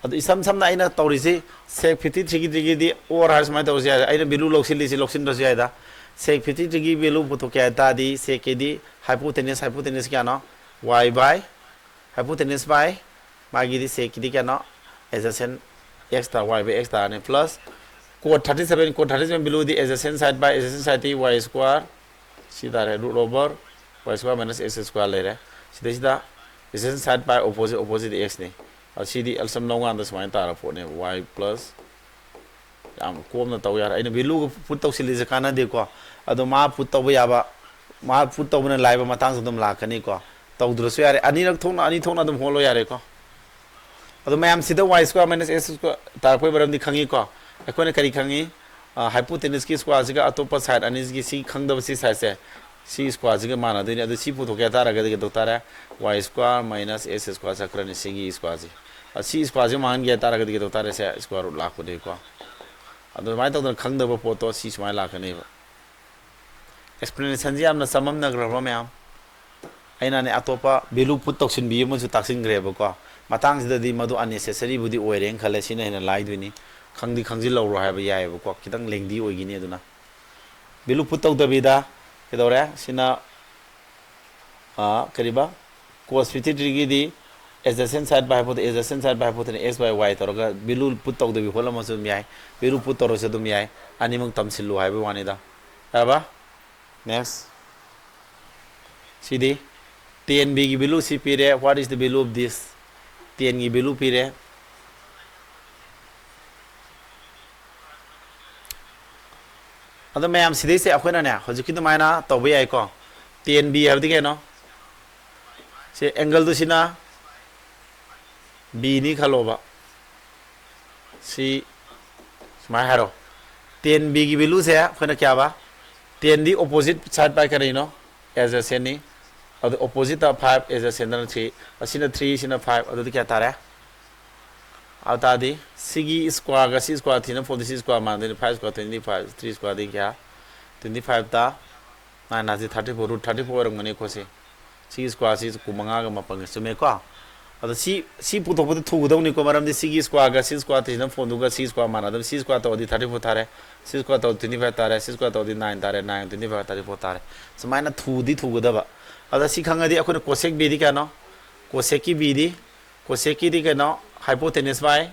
ꯑꯗꯨ ꯏꯁꯝ ꯁꯝꯅ ꯑꯩꯅ ꯇꯧꯔꯤꯁꯤ, ꯁꯦꯛ ꯐꯤꯐꯇꯤ ꯊ꯭ꯔꯤꯒꯤꯗꯤ ꯑꯣꯔ ꯍꯥꯏꯔ ꯁꯨꯃꯥꯏꯅ ꯇꯧꯔꯁꯨ ꯌꯥꯏ꯫ ꯑꯩꯅ ꯚꯦꯂꯨ ꯂꯧꯁꯤꯜꯂꯤꯁꯤ ꯂꯧꯁꯤꯟꯗ꯭ꯔꯁꯨ ꯌꯥꯏꯗ꯫ ꯁꯦꯛ ꯐꯤꯐꯇꯤ ꯊ꯭ꯔꯤꯒꯤ ꯚꯦꯂꯨ ꯄꯨꯊꯣꯛꯀꯦ ꯍꯥꯏ ꯇꯥꯔꯗꯤ, ꯁꯦꯛꯀꯤꯗꯤ ꯍꯥꯏꯄꯣꯇꯦꯅ꯭ꯌꯨꯁ, ꯍꯥꯏꯄꯣꯇꯦꯅ꯭ꯌꯨꯁ ꯀꯌꯥꯅꯣ? Y by, ꯍꯥꯏꯄꯣꯇꯦꯅ꯭ꯌꯨꯁ by ꯃꯥꯒꯤꯗꯤ ꯁꯦꯛꯀꯤꯗꯤ ꯀꯌꯥꯅꯣ? ꯑꯦꯖꯁꯦꯟ x ꯇꯥ, y by x ꯇꯥꯔꯅꯤ꯫ Plus cot thirty seven, cot thirty seven ꯚꯦꯂꯨꯗꯤ adjacent side by adjacent side ꯇꯤ y square, ꯁꯤ ꯇꯥꯔꯦ, root over y square minus x square ꯂꯩꯔꯦ꯫ ꯁꯤꯗꯩꯁꯤꯗ adjacent side by opposite, opposite x ꯅꯤ꯫ ꯑꯗꯣ ꯁꯤꯗꯤ ꯑꯦꯜꯁꯝ ꯂꯧꯀꯥꯟꯗ ꯁꯨꯃꯥꯏꯅ ꯇꯥꯔ ꯄꯣꯠꯅꯦꯕ, y plus, ꯌꯥꯝ ꯀꯣꯝꯅ ꯇꯧ ꯌꯥꯔꯦ꯫ ꯑꯩꯅ ꯚꯦꯂꯨꯒ ꯄꯨꯠ ꯇꯧꯁꯤꯜꯂꯤꯁꯦ ꯀꯥꯟꯅꯗꯦꯀꯣ꯫ ꯑꯗꯣ ꯃꯥ ꯄꯨꯠ ꯇꯧꯕ ꯌꯥꯕ, ꯃꯥ ꯄꯨꯠ ꯇꯧꯕꯅ ꯂꯥꯏꯕ ꯃꯇꯥꯡꯁꯨ ꯑꯗꯨꯝ ꯂꯥꯛꯀꯅꯤꯀꯣ꯫ ꯇꯧꯗ꯭ꯔꯁꯨ ꯌꯥꯔꯦ, ꯑꯅꯤꯔꯛ ꯊꯣꯛꯅ, ꯑꯅꯤ ꯊꯣꯛꯅ ꯑꯗꯨꯝ ꯍꯣꯠꯂꯣ ꯌꯥꯔꯦꯀꯣ꯫ ꯑꯗꯣ ꯃꯌꯥꯝ ꯁꯤꯗ y square minus x square ꯇꯥꯔꯛꯄꯒꯤ ꯃꯔꯝꯗꯤ ꯈꯪꯉꯤꯀꯣ꯫ ꯑꯩꯈꯣꯏꯅ ꯀꯔꯤ ꯈꯪꯉꯤ? ꯍꯥꯏꯄꯣꯇꯦꯅ꯭ꯌꯨꯁꯀꯤ ꯁ꯭ꯀ꯭ꯋꯥꯔꯁꯤꯒ ꯑꯇꯣꯞꯄ ꯁꯥꯏꯗ ꯑꯅꯤꯁꯤꯒꯤ, ꯁꯤ ꯈꯪꯗꯕ ꯁꯤ ꯁꯥꯏꯗꯁꯦ, ꯁꯤ ꯁ꯭ꯀ꯭ꯋꯥꯔꯁꯤꯒ ꯃꯥꯟꯅꯗꯣꯏꯅꯤ꯫ ꯑꯗꯨ ꯁꯤ ꯄꯨꯊꯣꯛꯀꯦ ꯍꯥꯏ ꯇꯥꯔꯒꯗꯤ ꯀꯩꯗꯧ ꯇꯥꯔꯦ? Y square minus x square ꯆꯠꯈ꯭ꯔꯅꯤ, ꯁꯤꯒꯤ ꯁ꯭ꯀ꯭ꯋꯥꯔꯁꯤ꯫ ꯑ, ꯁꯤ ꯁ꯭ꯀ꯭ꯋꯥꯔꯁꯤ ꯃꯥꯡꯍꯟꯒꯦ ꯍꯥꯏ ꯇꯥꯔꯒꯗꯤ ꯀꯩꯗꯧ ꯇꯥꯔꯦ? ꯁꯦ ꯁ꯭ꯀ꯭ꯋꯥꯔ ꯔꯨꯠ ꯂꯥꯛꯄꯅꯦꯀꯣ꯫ ꯑꯗꯨꯃꯥꯏꯅ ꯇꯧꯗꯅ ꯈꯪꯗꯕ ꯄꯣꯠꯇꯣ ꯁꯤ ꯁꯨꯃꯥꯏꯅ ꯂꯥꯛꯀꯅꯦꯕ꯫ ꯑꯦꯛꯁꯄ꯭ꯂꯦꯅꯦꯁꯟꯁꯤ ꯌꯥꯝꯅ ꯆꯃꯝꯅꯈ꯭ꯔꯕ꯭ꯔꯣ ꯃꯌꯥꯝ? ꯑꯩꯅꯅꯦ ꯑꯇꯣꯞꯄ ꯚꯦꯂꯨ ꯄꯨꯠ ꯇꯧꯁꯤꯟꯕꯤ ꯑꯃꯁꯨ ꯇꯥꯛꯁꯤꯟꯈ꯭ꯔꯦꯕꯀꯣ꯫ ꯃꯇꯥꯡꯁꯤꯗꯗꯤ ꯃꯗꯨ ꯑꯟꯅꯦꯁꯦꯁꯔꯤꯕꯨꯗꯤ ꯑꯣꯏꯔꯦꯅ ꯈꯜꯂꯦ, ꯁꯤꯅ ꯍꯦꯟꯅ ꯂꯥꯏꯗꯣꯏꯅꯤ꯫ ꯈꯪꯗꯤ ꯈꯪꯖꯤꯜꯍꯧꯔꯣ ꯍꯥꯏꯕ ꯌꯥꯏꯑꯕꯀꯣ, ꯈꯤꯇꯪ ꯂꯦꯡꯗꯤ ꯑꯣꯏꯈꯤꯅꯤ꯫ ꯑꯗꯨꯅ ꯚꯦꯂꯨ ꯄꯨꯠ ꯇꯧꯗꯕꯤꯗ ꯀꯩꯗꯧꯔꯦ? ꯁꯤꯅ, ꯑꯥ, ꯀꯔꯤꯕ? ꯀꯣꯁ fifty ꯊ꯭ꯔꯤꯒꯤꯗꯤ adjacent side by hypotenuse, adjacent side by hypotenuse x by y ꯇꯧꯔꯒ ꯚꯦꯂꯨ ꯄꯨꯠ ꯇꯧꯗꯕꯤ ꯍꯣꯠꯂꯝꯃꯁꯨ ꯑꯗꯨꯝ ꯌꯥꯏ, ꯚꯦꯂꯨ ꯄꯨꯠ ꯇꯧꯔꯁꯨ ꯑꯗꯨꯝ ꯌꯥꯏ꯫ ꯑꯅꯤꯃꯛ ꯇꯝꯁꯤꯜꯂꯨ ꯍꯥꯏꯕꯒꯤ ꯋꯥꯅꯤꯗ꯫ ꯌꯥꯔꯕ? Next꯫ ꯁꯤꯗꯤ ꯇꯦꯟ ꯕꯤꯒꯤ ꯚꯦꯂꯨ ꯁꯤ ꯄꯤꯔꯦ꯫ What is the value of this? ꯇꯦꯟꯒꯤ ꯚꯦꯂꯨ ꯄꯤꯔꯦ꯫ ꯑꯗꯣ ꯃꯌꯥꯝ, ꯁꯤꯗꯩꯁꯦ ꯑꯩꯈꯣꯏꯅꯅꯦ ꯍꯧꯖꯤꯛꯀꯤ ꯑꯗꯨꯃꯥꯏꯅ ꯇꯧꯕ ꯌꯥꯏꯀꯣ꯫ ꯇꯦꯟ ꯕꯤ ꯍꯥꯏꯕꯗꯤ ꯀꯩꯅꯣ? ꯁꯤ ꯑꯦꯡꯒꯜꯗꯨ ꯁꯤꯅ ꯕꯤꯅꯤ ꯈꯜꯂꯣꯕ꯫ ꯁꯤ ꯁꯨꯃꯥꯏꯅ ꯍꯥꯏꯔꯣ, ꯇꯦꯟ ꯕꯤꯒꯤ ꯚꯦꯂꯨꯁꯦ ꯑꯩꯈꯣꯏꯅ ꯀꯌꯥꯕ? ꯇꯦꯟꯗꯤ opposite side by ꯀꯔꯤꯅꯣ? Adjacent ꯅꯤ. ꯑꯗꯨ opposite ꯇ five, adjacent ꯇꯅ three. ꯑꯁꯤꯅ three, ꯁꯤꯅ five, ꯑꯗꯨꯗꯤ ꯀꯌꯥ ꯇꯥꯔꯦ? ꯑꯗꯨ ꯇꯥꯔꯗꯤ ꯁꯤꯒꯤ square ꯒ ꯁꯤ square ꯊꯤꯅ ꯐꯣꯟꯗ ꯁꯤ square ꯃꯥꯟꯅꯗꯣꯏꯅꯤ. Five square twenty five, three square ꯗꯤ ꯀꯌꯥ? Twenty five ꯇ nine ꯍꯥꯏꯁꯦ thirty four, root thirty four ꯑꯣꯏꯔꯝꯒꯅꯤꯀꯣ ꯁꯤ. ꯁꯤꯒꯤ square ꯁꯤ ꯀꯨꯟꯃꯉꯥꯒ ꯃꯥꯄꯟꯒ ꯆꯨꯝꯃꯦꯀꯣ. ꯑꯗꯣ ꯁꯤ, ꯁꯤ ꯄꯨꯊꯣꯛꯄꯗ ꯊꯨꯒꯗꯧꯅꯤꯀꯣ, ꯃꯔꯝꯗꯤ ꯁꯤꯒꯤ square ꯒ ꯁꯤ square ꯊꯤꯅ ꯐꯣꯟꯗꯨꯒ ꯁꯤ square ꯃꯥꯟꯅꯗꯕ. ꯁꯤ square ꯇꯧꯔꯗꯤ thirty four ꯇꯥꯔꯦ, ꯁꯤ square ꯇꯧꯔꯗꯤ twenty five ꯇꯥꯔꯦ, ꯁꯤ square ꯇꯧꯔꯗꯤ nine ꯇꯥꯔꯦ, nine twenty five thirty four ꯇꯥꯔꯦ. ꯁꯨꯃꯥꯏꯅ ꯊꯨꯗꯤ ꯊꯨꯒꯗꯕ. ꯑꯗ ꯁꯤ ꯈꯪꯉꯗꯤ ꯑꯩꯈꯣꯏꯅ cosec B ꯗꯤ ꯀꯌꯥꯅꯣ? Cosec ꯀꯤ B ꯗꯤ, cosec ꯀꯤꯗꯤ ꯀꯩꯅꯣ? Hypotenuse by,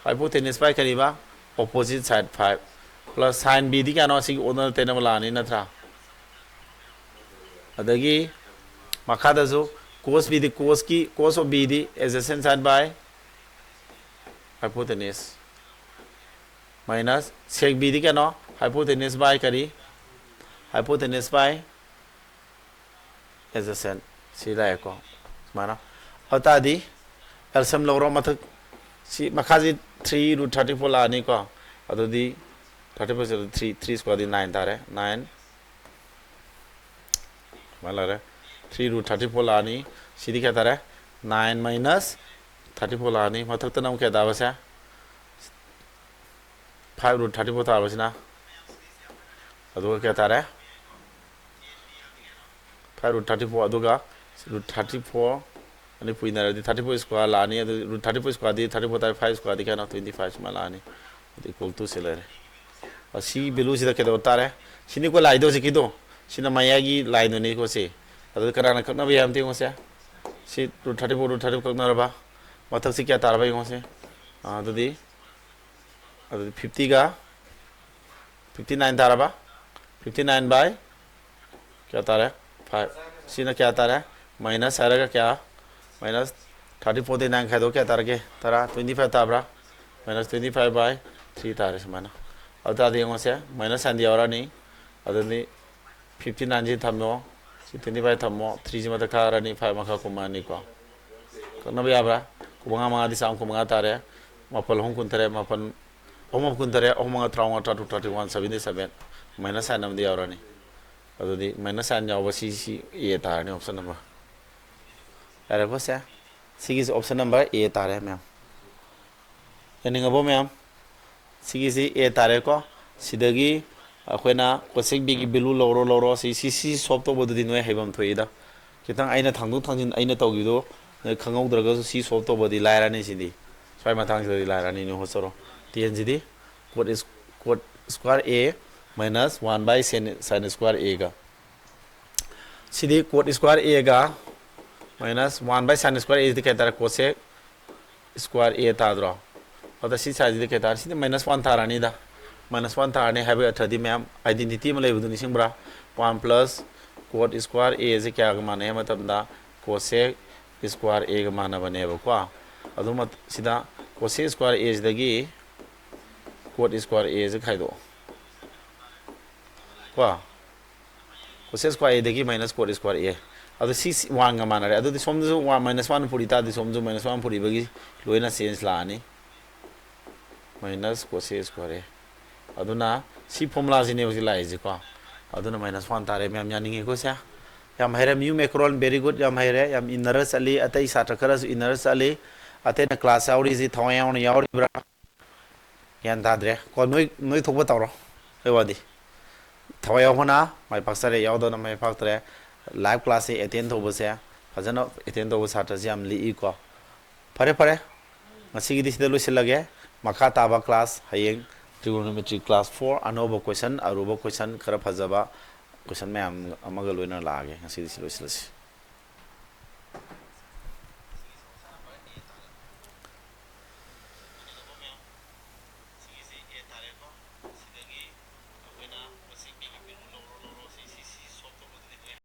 hypotenuse by ꯀꯔꯤꯕ? Opposite side five plus sine B ꯗꯤ ꯀꯌꯥꯅꯣ? ꯁꯤꯒꯤ ꯑꯣꯟꯅ ꯇꯩꯅꯕ ꯂꯥꯛꯑꯅꯤ ꯅꯠꯇ꯭ꯔꯥ? ꯑꯗꯒꯤ ꯃꯈꯥꯗꯁꯨ cos B ꯗꯤ, cos ꯀꯤ, cos of B D adjacent side by hypotenuse minus sec B ꯗꯤ ꯀꯩꯅꯣ? Hypotenuse by ꯀꯔꯤ? Hypotenuse by adjacent. ꯁꯤ ꯂꯥꯛꯑꯦꯀꯣ ꯁꯨꯃꯥꯏꯅ. ꯑꯗꯨ ꯇꯥꯔꯗꯤ L C M ꯂꯧꯔꯣ. ꯃꯊꯛ ꯁꯤ ꯃꯈꯥꯁꯤ three root thirty four ꯂꯥꯛꯑꯅꯤꯀꯣ. ꯑꯗꯨꯗꯤ thirty four three, three square ꯗꯤ nine ꯇꯥꯔꯦ. Nine ꯁꯨꯃꯥꯏꯅ ꯂꯥꯛꯑꯦ. Three root thirty four ꯂꯥꯛꯑꯅꯤ. ꯁꯤꯗꯤ ꯀꯌꯥ ꯇꯥꯔꯦ? Nine minus thirty four ꯂꯥꯛꯑꯅꯤ. ꯃꯊꯛꯇꯅ ꯑꯃꯨꯛ ꯀꯌꯥ ꯇꯥꯕꯁꯦ? Five root thirty four ꯇꯥꯕꯁꯤꯅ. ꯑꯗꯨꯒ ꯀꯌꯥ ꯇꯥꯔꯦ? Five root thirty four, ꯑꯗꯨꯒ root thirty four ꯑꯅꯤ ꯄꯨꯏꯅꯔꯗꯤ thirty four square ꯂꯥꯛꯑꯅꯤ. ꯑꯗꯨ root thirty four square ꯗꯤ thirty four ꯇꯥꯔꯦ, five square ꯗꯤ ꯀꯌꯥꯅꯣ? Twenty five ꯁꯨꯃꯥꯏꯅ ꯂꯥꯛꯑꯅꯤ. ꯑꯗꯨ equal to ꯁꯤ ꯂꯩꯔꯦ. ꯑꯁꯤ value ꯁꯤꯗ ꯀꯩꯗꯧꯕ ꯇꯥꯔꯦ? ꯁꯤꯅꯤꯀꯣ ꯂꯥꯏꯗꯣ, ꯍꯧꯖꯤꯛꯀꯤꯗꯣ. ꯁꯤꯅ ꯃꯌꯥꯏꯒꯤ ꯂꯥꯏꯗꯨꯅꯤꯀꯣ ꯁꯤ. ꯑꯗꯨ ꯀꯅꯥꯅ ꯀꯛꯅꯕ ꯌꯥꯏ ꯑꯝꯇ ꯌꯦꯡꯉꯨꯁꯦ. ꯁꯤ root thirty four, root thirty four ꯀꯛꯅꯔꯕ? ꯃꯊꯛꯁꯤ ꯀꯌꯥ ꯇꯥꯔꯕ ꯌꯦꯡꯉꯨꯁꯦ. ꯑꯥ, ꯑꯗꯨꯗꯤ, ꯑꯗꯨꯗꯤ fifty ꯒ fifty nine ꯇꯥꯔꯕ? Fifty nine by ꯀꯌꯥ ꯇꯥꯔꯦ? Five. ꯁꯤꯅ ꯀꯌꯥ ꯇꯥꯔꯦ? Minus ꯍꯥꯏꯔꯒ ꯀꯌꯥ? Minus thirty four ꯗꯤ nine ꯈꯥꯏꯗꯣꯛ ꯀꯌꯥ ꯇꯥꯔꯒꯦ? ꯇꯔꯥ. Twenty five ꯇꯥꯕ꯭ꯔꯥ? Minus twenty five by three ꯇꯥꯔꯦ ꯁꯨꯃꯥꯏꯅ. ꯑꯗꯨ ꯇꯥꯔꯗꯤ ꯌꯦꯡꯉꯣꯁꯦ, minus sign ꯗꯤ ꯌꯥꯎꯔꯛꯑꯅꯤ. ꯑꯗꯨꯗꯤ fifty nine ꯁꯤ ꯊꯝꯃꯣ, ꯁꯤ twenty five ꯊꯝꯃꯣ, three ꯁꯤ ꯃꯊꯛ ꯊꯥꯔꯅꯤ, five ꯃꯈꯥ ꯀꯨꯝꯃꯛꯑꯅꯤꯀꯣ. ꯀꯛꯅꯕ ꯌꯥꯕ꯭ꯔꯥ? ꯀꯨꯟꯃꯉꯥ ꯃꯉꯥꯗꯤ ꯆꯥꯝꯃ ꯀꯨꯟꯃꯉꯥ ꯇꯥꯔꯦ. ꯃꯥꯄꯜ ꯑꯍꯨꯝ ꯀꯨꯟꯇꯔꯦꯠ, ꯃꯥꯄꯜ ꯑꯍꯨꯝ ꯀꯨꯟꯇꯔꯦꯠ, ꯑꯍꯨꯝ ꯃꯉꯥ ꯇꯔꯥꯃꯉꯥ, ꯇꯔꯥ ꯇꯔꯨꯛ thirty one, seventy seven. Minus sign ꯑꯃꯗꯤ ꯌꯥꯎꯔꯅꯤ꯫ ꯑꯗꯨꯗꯤ ꯃꯥꯏꯅꯁ ꯁꯥꯏꯟ ꯌꯥꯎꯕ ꯁꯤ, ꯁꯤ ꯑꯦ ꯇꯥꯔꯅꯤ, option number꯫ ꯌꯥꯔꯦꯀꯣ ꯁꯦ? ꯁꯤꯒꯤꯁꯦ option number ꯑꯦ ꯇꯥꯔꯦ ꯃꯌꯥꯝ꯫ ꯌꯥꯅꯤꯡꯉꯕꯣ ꯃꯌꯥꯝ? ꯁꯤꯒꯤꯁꯤ ꯑꯦ ꯇꯥꯔꯦꯀꯣ꯫ ꯁꯤꯗꯒꯤ ꯑꯩꯈꯣꯏꯅ cosec ꯕꯤꯒꯤ value ꯂꯧꯔꯣ, ꯂꯧꯔꯣ꯫ ꯁꯤ, ꯁꯤ, ꯁꯤ solve ꯇꯧꯕꯗꯨꯗꯤ ꯅꯣꯏ ꯍꯩꯐꯝ ꯊꯣꯛꯏꯗ꯫ ꯈꯤꯇꯪ ꯑꯩꯅ ꯊꯥꯡꯗꯣꯛ ꯊꯥꯡꯖꯤꯟ ꯑꯩꯅ ꯇꯧꯈꯤꯕꯗꯣ ꯅꯣꯏ ꯈꯪꯍꯧꯗ꯭ꯔꯒꯁꯨ ꯁꯤ solve ꯇꯧꯕꯗꯤ ꯂꯥꯏꯔꯅꯤ ꯁꯤꯗꯤ꯫ ꯁ꯭ꯋꯥꯏ ꯃꯇꯥꯡꯁꯤꯗꯗꯤ ꯂꯥꯏꯔꯅꯤ, ꯅꯣꯏ ꯍꯣꯠꯆꯔꯣ꯫ ꯇꯦꯟꯁꯤꯗꯤ cot is, cot square A minus one by sin, sin square A ꯒ꯫ ꯁꯤꯗꯤ cot square A ꯒ minus one by sin square A ꯁꯤꯗꯤ ꯀꯩ ꯍꯥꯏꯇꯥꯔꯦ? Cosec square A ꯇꯥꯗ꯭ꯔꯣ? ꯑꯗ ꯁꯤ ꯁꯥꯏꯁꯤꯗꯤ ꯀꯩ ꯇꯥꯔꯦ? ꯁꯤꯗꯤ minus one ꯇꯥꯔꯅꯤꯗ꯫ Minus one ꯇꯥꯔꯅꯤ ꯍꯥꯏꯕꯒꯤ ꯑꯔꯊꯗꯤ ꯃꯌꯥꯝ identity ꯑꯃ ꯂꯩꯕꯗꯨ ꯅꯤꯡꯁꯤꯡꯕ꯭ꯔꯥ? One plus cot square A ꯁꯦ ꯀꯌꯥꯒ ꯃꯥꯟꯅꯩ ꯍꯥꯏꯕ ꯃꯇꯝꯗ cosec square A ꯒ ꯃꯥꯟꯅꯕꯅꯦꯕꯀꯣ꯫ ꯑꯗꯨ ꯃꯠ-, ꯁꯤꯗ cosec square A ꯁꯤꯗꯒꯤ cot square A ꯁꯦ ꯈꯥꯏꯗꯣꯛꯑꯣ꯫ ꯀꯣ? Cosec square A ꯗꯒꯤ minus cot square A꯫ ꯑꯗꯣ ꯁꯤ ꯁꯤ one ꯒ ꯃꯥꯟꯅꯔꯦ꯫ ꯑꯗꯨꯗꯤ ꯁꯣꯝꯗꯁꯨ one, minus one ꯄꯨꯔꯤ ꯇꯥꯔꯗꯤ ꯁꯣꯝꯗꯁꯨ minus one ꯄꯨꯔꯤꯕꯒꯤ ꯂꯣꯏꯅ change ꯂꯥꯛꯑꯅꯤ꯫ Minus cosec square A꯫ ꯑꯗꯨꯅ ꯁꯤ formula ꯁꯤꯅꯦ ꯍꯧꯖꯤꯛ ꯂꯥꯛꯏꯁꯦꯀꯣ꯫ ꯑꯗꯨꯅ minus one ꯇꯥꯔꯦ꯫ ꯃꯌꯥꯝ ꯌꯥꯅꯤꯡꯉꯤꯀꯣ ꯁꯦ? ꯌꯥꯝ ꯍꯩꯔꯦ, mu macron, very good, ꯌꯥꯝ ꯍꯩꯔꯦ꯫ ꯌꯥꯝ ꯏꯟꯅꯔ ꯆꯠꯂꯤ꯫ ꯑꯇꯩ ꯁꯥꯇ꯭ꯔ ꯈꯔꯁꯨ ꯏꯟꯅꯔ ꯆꯠꯂꯤ꯫ ꯑꯇꯩꯅ class ꯌꯥꯎꯔꯤꯁꯤ ꯊꯋꯥꯏ ꯌꯥꯎꯅ ꯌꯥꯎꯔꯤꯕ꯭ꯔꯥ? ꯒ꯭ꯌꯥꯟ ꯇꯥꯗ꯭ꯔꯦ꯫ ꯀꯣ, ꯅꯣꯏ, ꯅꯣꯏ ꯊꯣꯛꯄ ꯇꯧꯔꯣ꯫ ꯑꯩ ꯋꯥꯗꯤ꯫ ꯊꯋꯥꯏ ꯌꯥꯎꯕꯅ ꯃꯥꯏ ꯄꯥꯛꯆꯔꯦ, ꯌꯥꯎꯗꯕꯅ ꯃꯥꯏ ꯄꯥꯛꯇ꯭ꯔꯦ꯫ Live class ꯁꯦ attend ꯇꯧꯕꯁꯦ, ꯐꯖꯅ attend ꯇꯧꯕ ꯁꯥꯇ꯭ꯔꯁꯦ ꯌꯥꯝ ꯂꯤꯛꯏꯀꯣ꯫ ꯐꯔꯦ, ꯐꯔꯦ꯫ ꯉꯁꯤꯒꯤꯗꯤ ꯁꯤꯗ ꯂꯣꯏꯁꯤꯜꯂꯒꯦ꯫ ꯃꯈꯥ ꯇꯥꯕ class ꯍꯌꯦꯡ trigonometry class four ꯑꯅꯧꯕ question, ꯑꯔꯨꯕ question, ꯈꯔ ꯐꯖꯕ question ꯃꯌꯥꯝ ꯑꯃꯒ ꯂꯣꯏꯅꯅ ꯂꯥꯛꯑꯒꯦ꯫ ꯉꯁꯤꯗꯤ ꯁꯤ ꯂꯣꯏꯁꯤꯜꯂꯁꯤ꯫